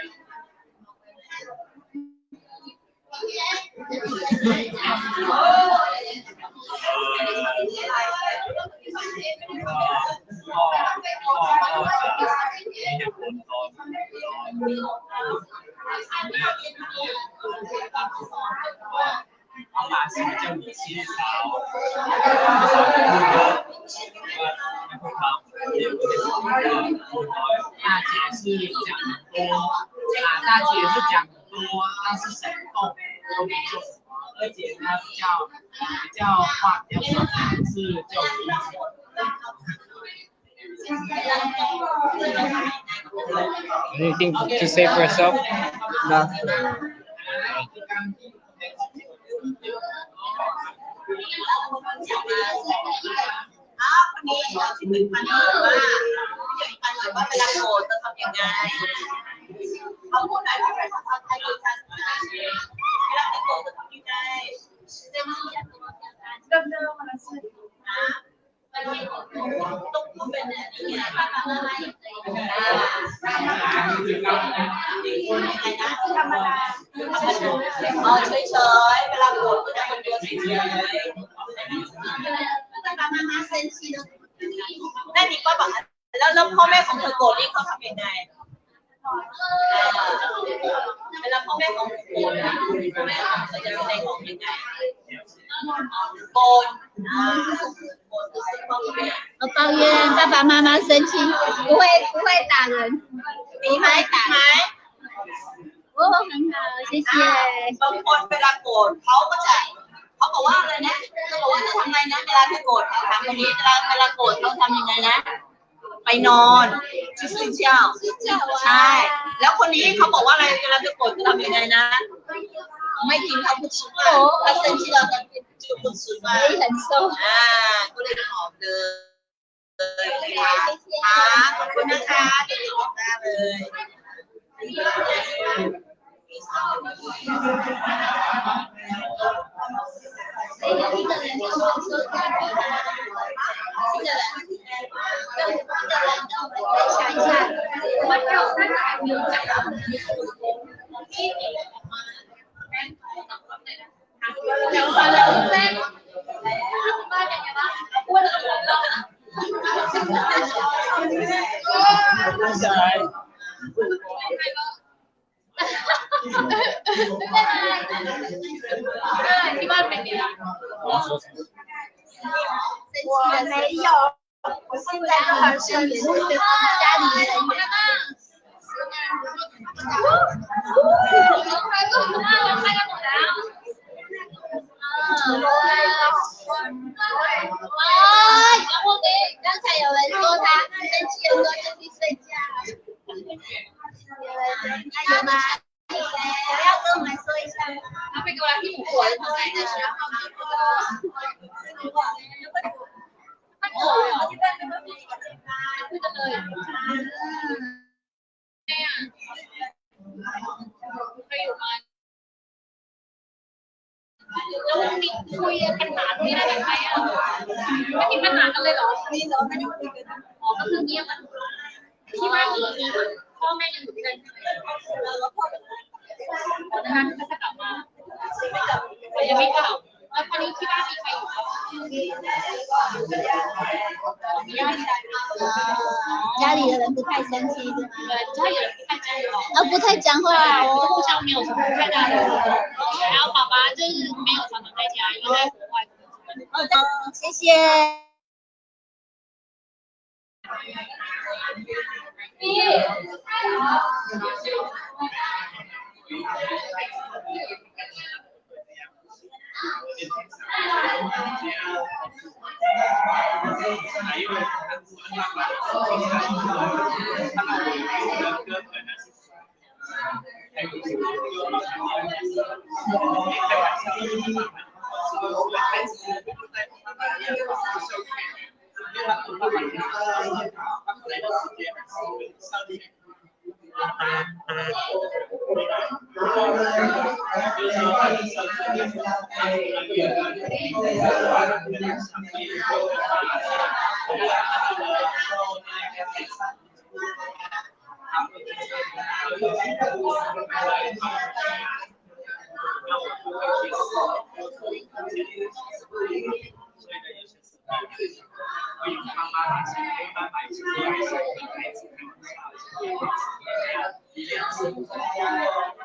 พ่อพ่อก็จะมีเหตุผลตอนตอนแม่爸爸是比较理性少，少พูดเยอะว่าไม่พูดคำเรียกพูดน้อย大姐是讲很多啊，大姐是讲很多，但是行动都没做什么。二姐呢比较话比较少，是较有意思。 Anything to say for yourself? Nothing. อ้าวคนนี้เราที่เป็นปันหน่อยว่าพี่ใหญ่ปันหน่อยว่าเวลาโกรธจะทำยังไงเขาพูดหน่อยว่าเป็นภาษาไทยคือการเวลาโกรธจะทำยังไงต้องพูดเป็นเนี่ยนี่ไงธรรมดาอ๋อเฉยเฉยเวลาโกรธก็จะเป็นตัวเฉยเฉย 爸爸妈妈生气都 นั่นนี่ก็บอกแล้วพ่อแม่ของเธอโกรธนี่เขาทำยังไงเวลาพ่อแม่ของโกรธพ่อแม่ของเธอจะแสดงออกยังไงโกรธโกรธคือ抱怨我抱怨爸爸妈妈生气，不会打人， มีไหม打ไหม 哦，很好，谢谢。 บางคนเวลาโกรธเขาก็จะเขาบอกว่าอะไรนะเขาบอกว่าเธอทำไงนะเวลาเธอโกรธเขาถามคนนี้เวลาโกรธเขาทำยังไงนะ ไปนอน去睡觉ใช่ แล้วคนนี้เขาบอกว่าอะไรเวลาเธอโกรธเธอทำยังไงนะ ไม่กินข้าว不吃饭他生气了他就不吃饭很瘦 อ่าก็เลยผอมเลยค่ะขอบคุณนะคะเด็กๆมากเลย 有一个人跟我说一个人跟一个人跟我们分享一下，我们还有三个还没有讲到。 ที่บ้านเป็น我没有，我现在都很生气。家里人。刚才有人说他生气的时候就去睡觉。有人有吗？有要跟我们说一下吗？ แล้วมีคุยปัญหาตรงนี้ได้ไหมอ่ะไม่มีปัญหากันเลยเหรอ มีเหรอไม่ได้คุยกัน อ๋อก็คือเงียบที่บ้านมีพ่อแม่ยังอยู่ด้วยกันใช่ไหมอ๋อนานๆเขาจะกลับมายังไม่กลับแล้วตอนนี้ที่บ้านมีใครอยู่บ้างมีญาติ 家里的人不太生气是吗？对，家里人不太讲话。啊，不太讲话哦，互相没有什么太大的。然后爸爸就是没有常常在家，因为在国外。好的，谢谢。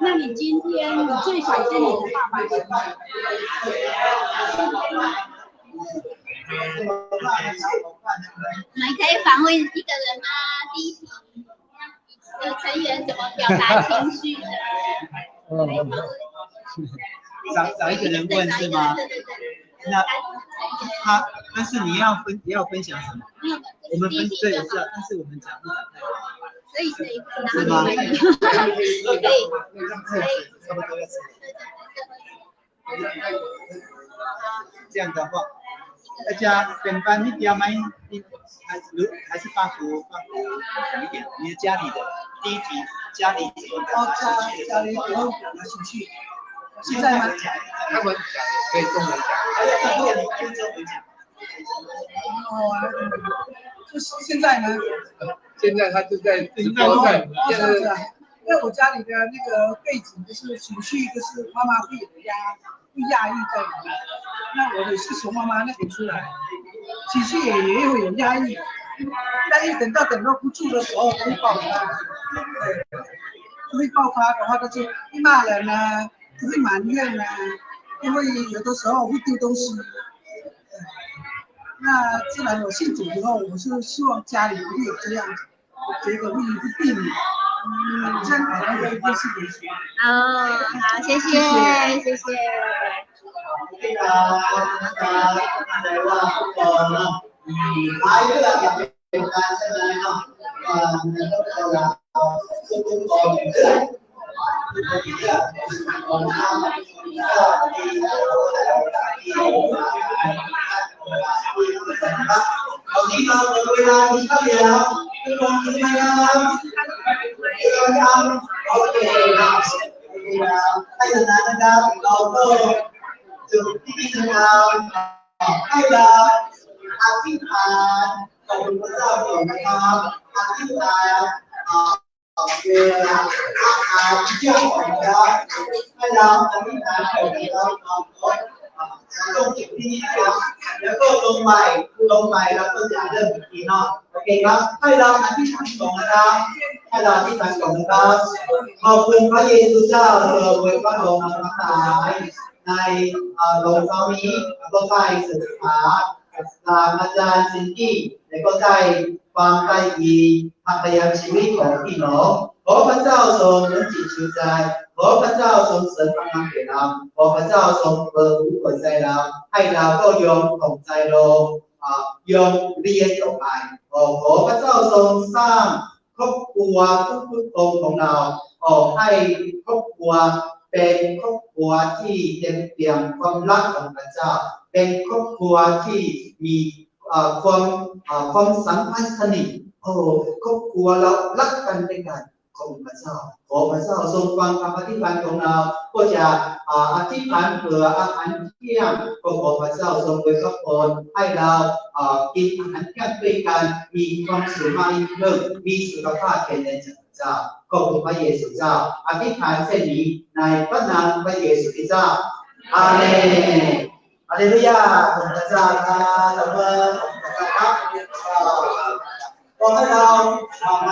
那你今天你最想见你的爸爸什么？我们可以访问一个人吗？第一题，有成员怎么表达情绪的？找一个人问是吗？对对对。那他，但是你要分享什么？我们分对是，但是我们讲不讲太多。所以可以，是吗？可以，可以，差不多要吃。这样的话，大家本班你比较满意，你还是发福讲一点，你的家里的第一题，家里怎么表达情绪？家里怎么表达情绪？现在吗？他们讲也可以中文讲。用中文讲。哦，就是现在呢？现在他就在直播在，现在因为我家里的那个背景就是情绪，就是妈妈会有压抑在里面。那我也是从妈妈那边出来，情绪也会有压抑，压抑等到不住的时候会爆发，对，会爆发的话，他就会骂人啊，会埋怨啊，因为有的时候会丢东西。那自然我信主以后，我是希望家里不会有这样子，我觉得会避免。这样可能会会是为主。哦，好，谢谢，谢谢。 ตอนนี้เราหมดเวลากินข้าวเหนียวทุกคนกินไหมครับกินครับโอเคครับถ้าอย่างนั้นนะครับเราก็จบที่นี่นะครับให้เราอธิษฐานขอบคุณพระเจ้าก่อนนะครับอธิษฐานเวลาอาหารเที่ยงก่อนนะครับให้เราอธิษฐานก่อนนะครับตรงจุดที่นี้นะครับแล้วก็ลงไปแล้วก็จะเริ่มอีกทีเนาะโอเคครับให้เราอธิษฐานก่อนนะครับให้เราอธิษฐานก่อนนะครับขอบคุณพระเยซูเจ้าเราอวยพระองค์ทั้งหลายใน ในโรงเช้านี้ก็ได้ศึกษากับทางอาจารย์ซินดี้และก็ได้ฟังได้ยินพยานชีวิตของพี่น้องขอพระเจ้าทรงหนุนจิตชูใจขอพระเจ้าทรงเสริมกำลังแก่เราขอพระเจ้าทรงเปิดหูเปิดใจเราให้เราก็ยอมถ่อมใจลงยอมเรียนต่อไปขอพระเจ้าทรงสร้างครอบครัวทุกๆคนของเราขอให้ครอบครัวเป็นครอบครัวที่เต็มเปี่ยมความรักของพระเจ้าเป็นครอบครัวที่มีความสัมพันธ์สนิทโอ้ครอบครัวเรารักกันด้วยกันขอบคุณพระเจ้าขอพระเจ้าทรงฟังคำอธิษฐานของเราก็จะอธิษฐานเผื่ออาหารเที่ยงก็ขอพระเจ้าทรงอวยพรให้เรากินอาหารเที่ยงด้วยกันมีความสุขมากยิ่งขึ้นมีสุขภาพแข็งแรงจากพระเจ้าขอบคุณพระเยซูเจ้าอธิษฐานเช่นนี้ในพระนามพระเยซูคริสต์เจ้าอาเมนฮาเลลูยาขอบคุณพระเจ้าครับตบมือขอบคุณพระเจ้าครับขอให้เราไหน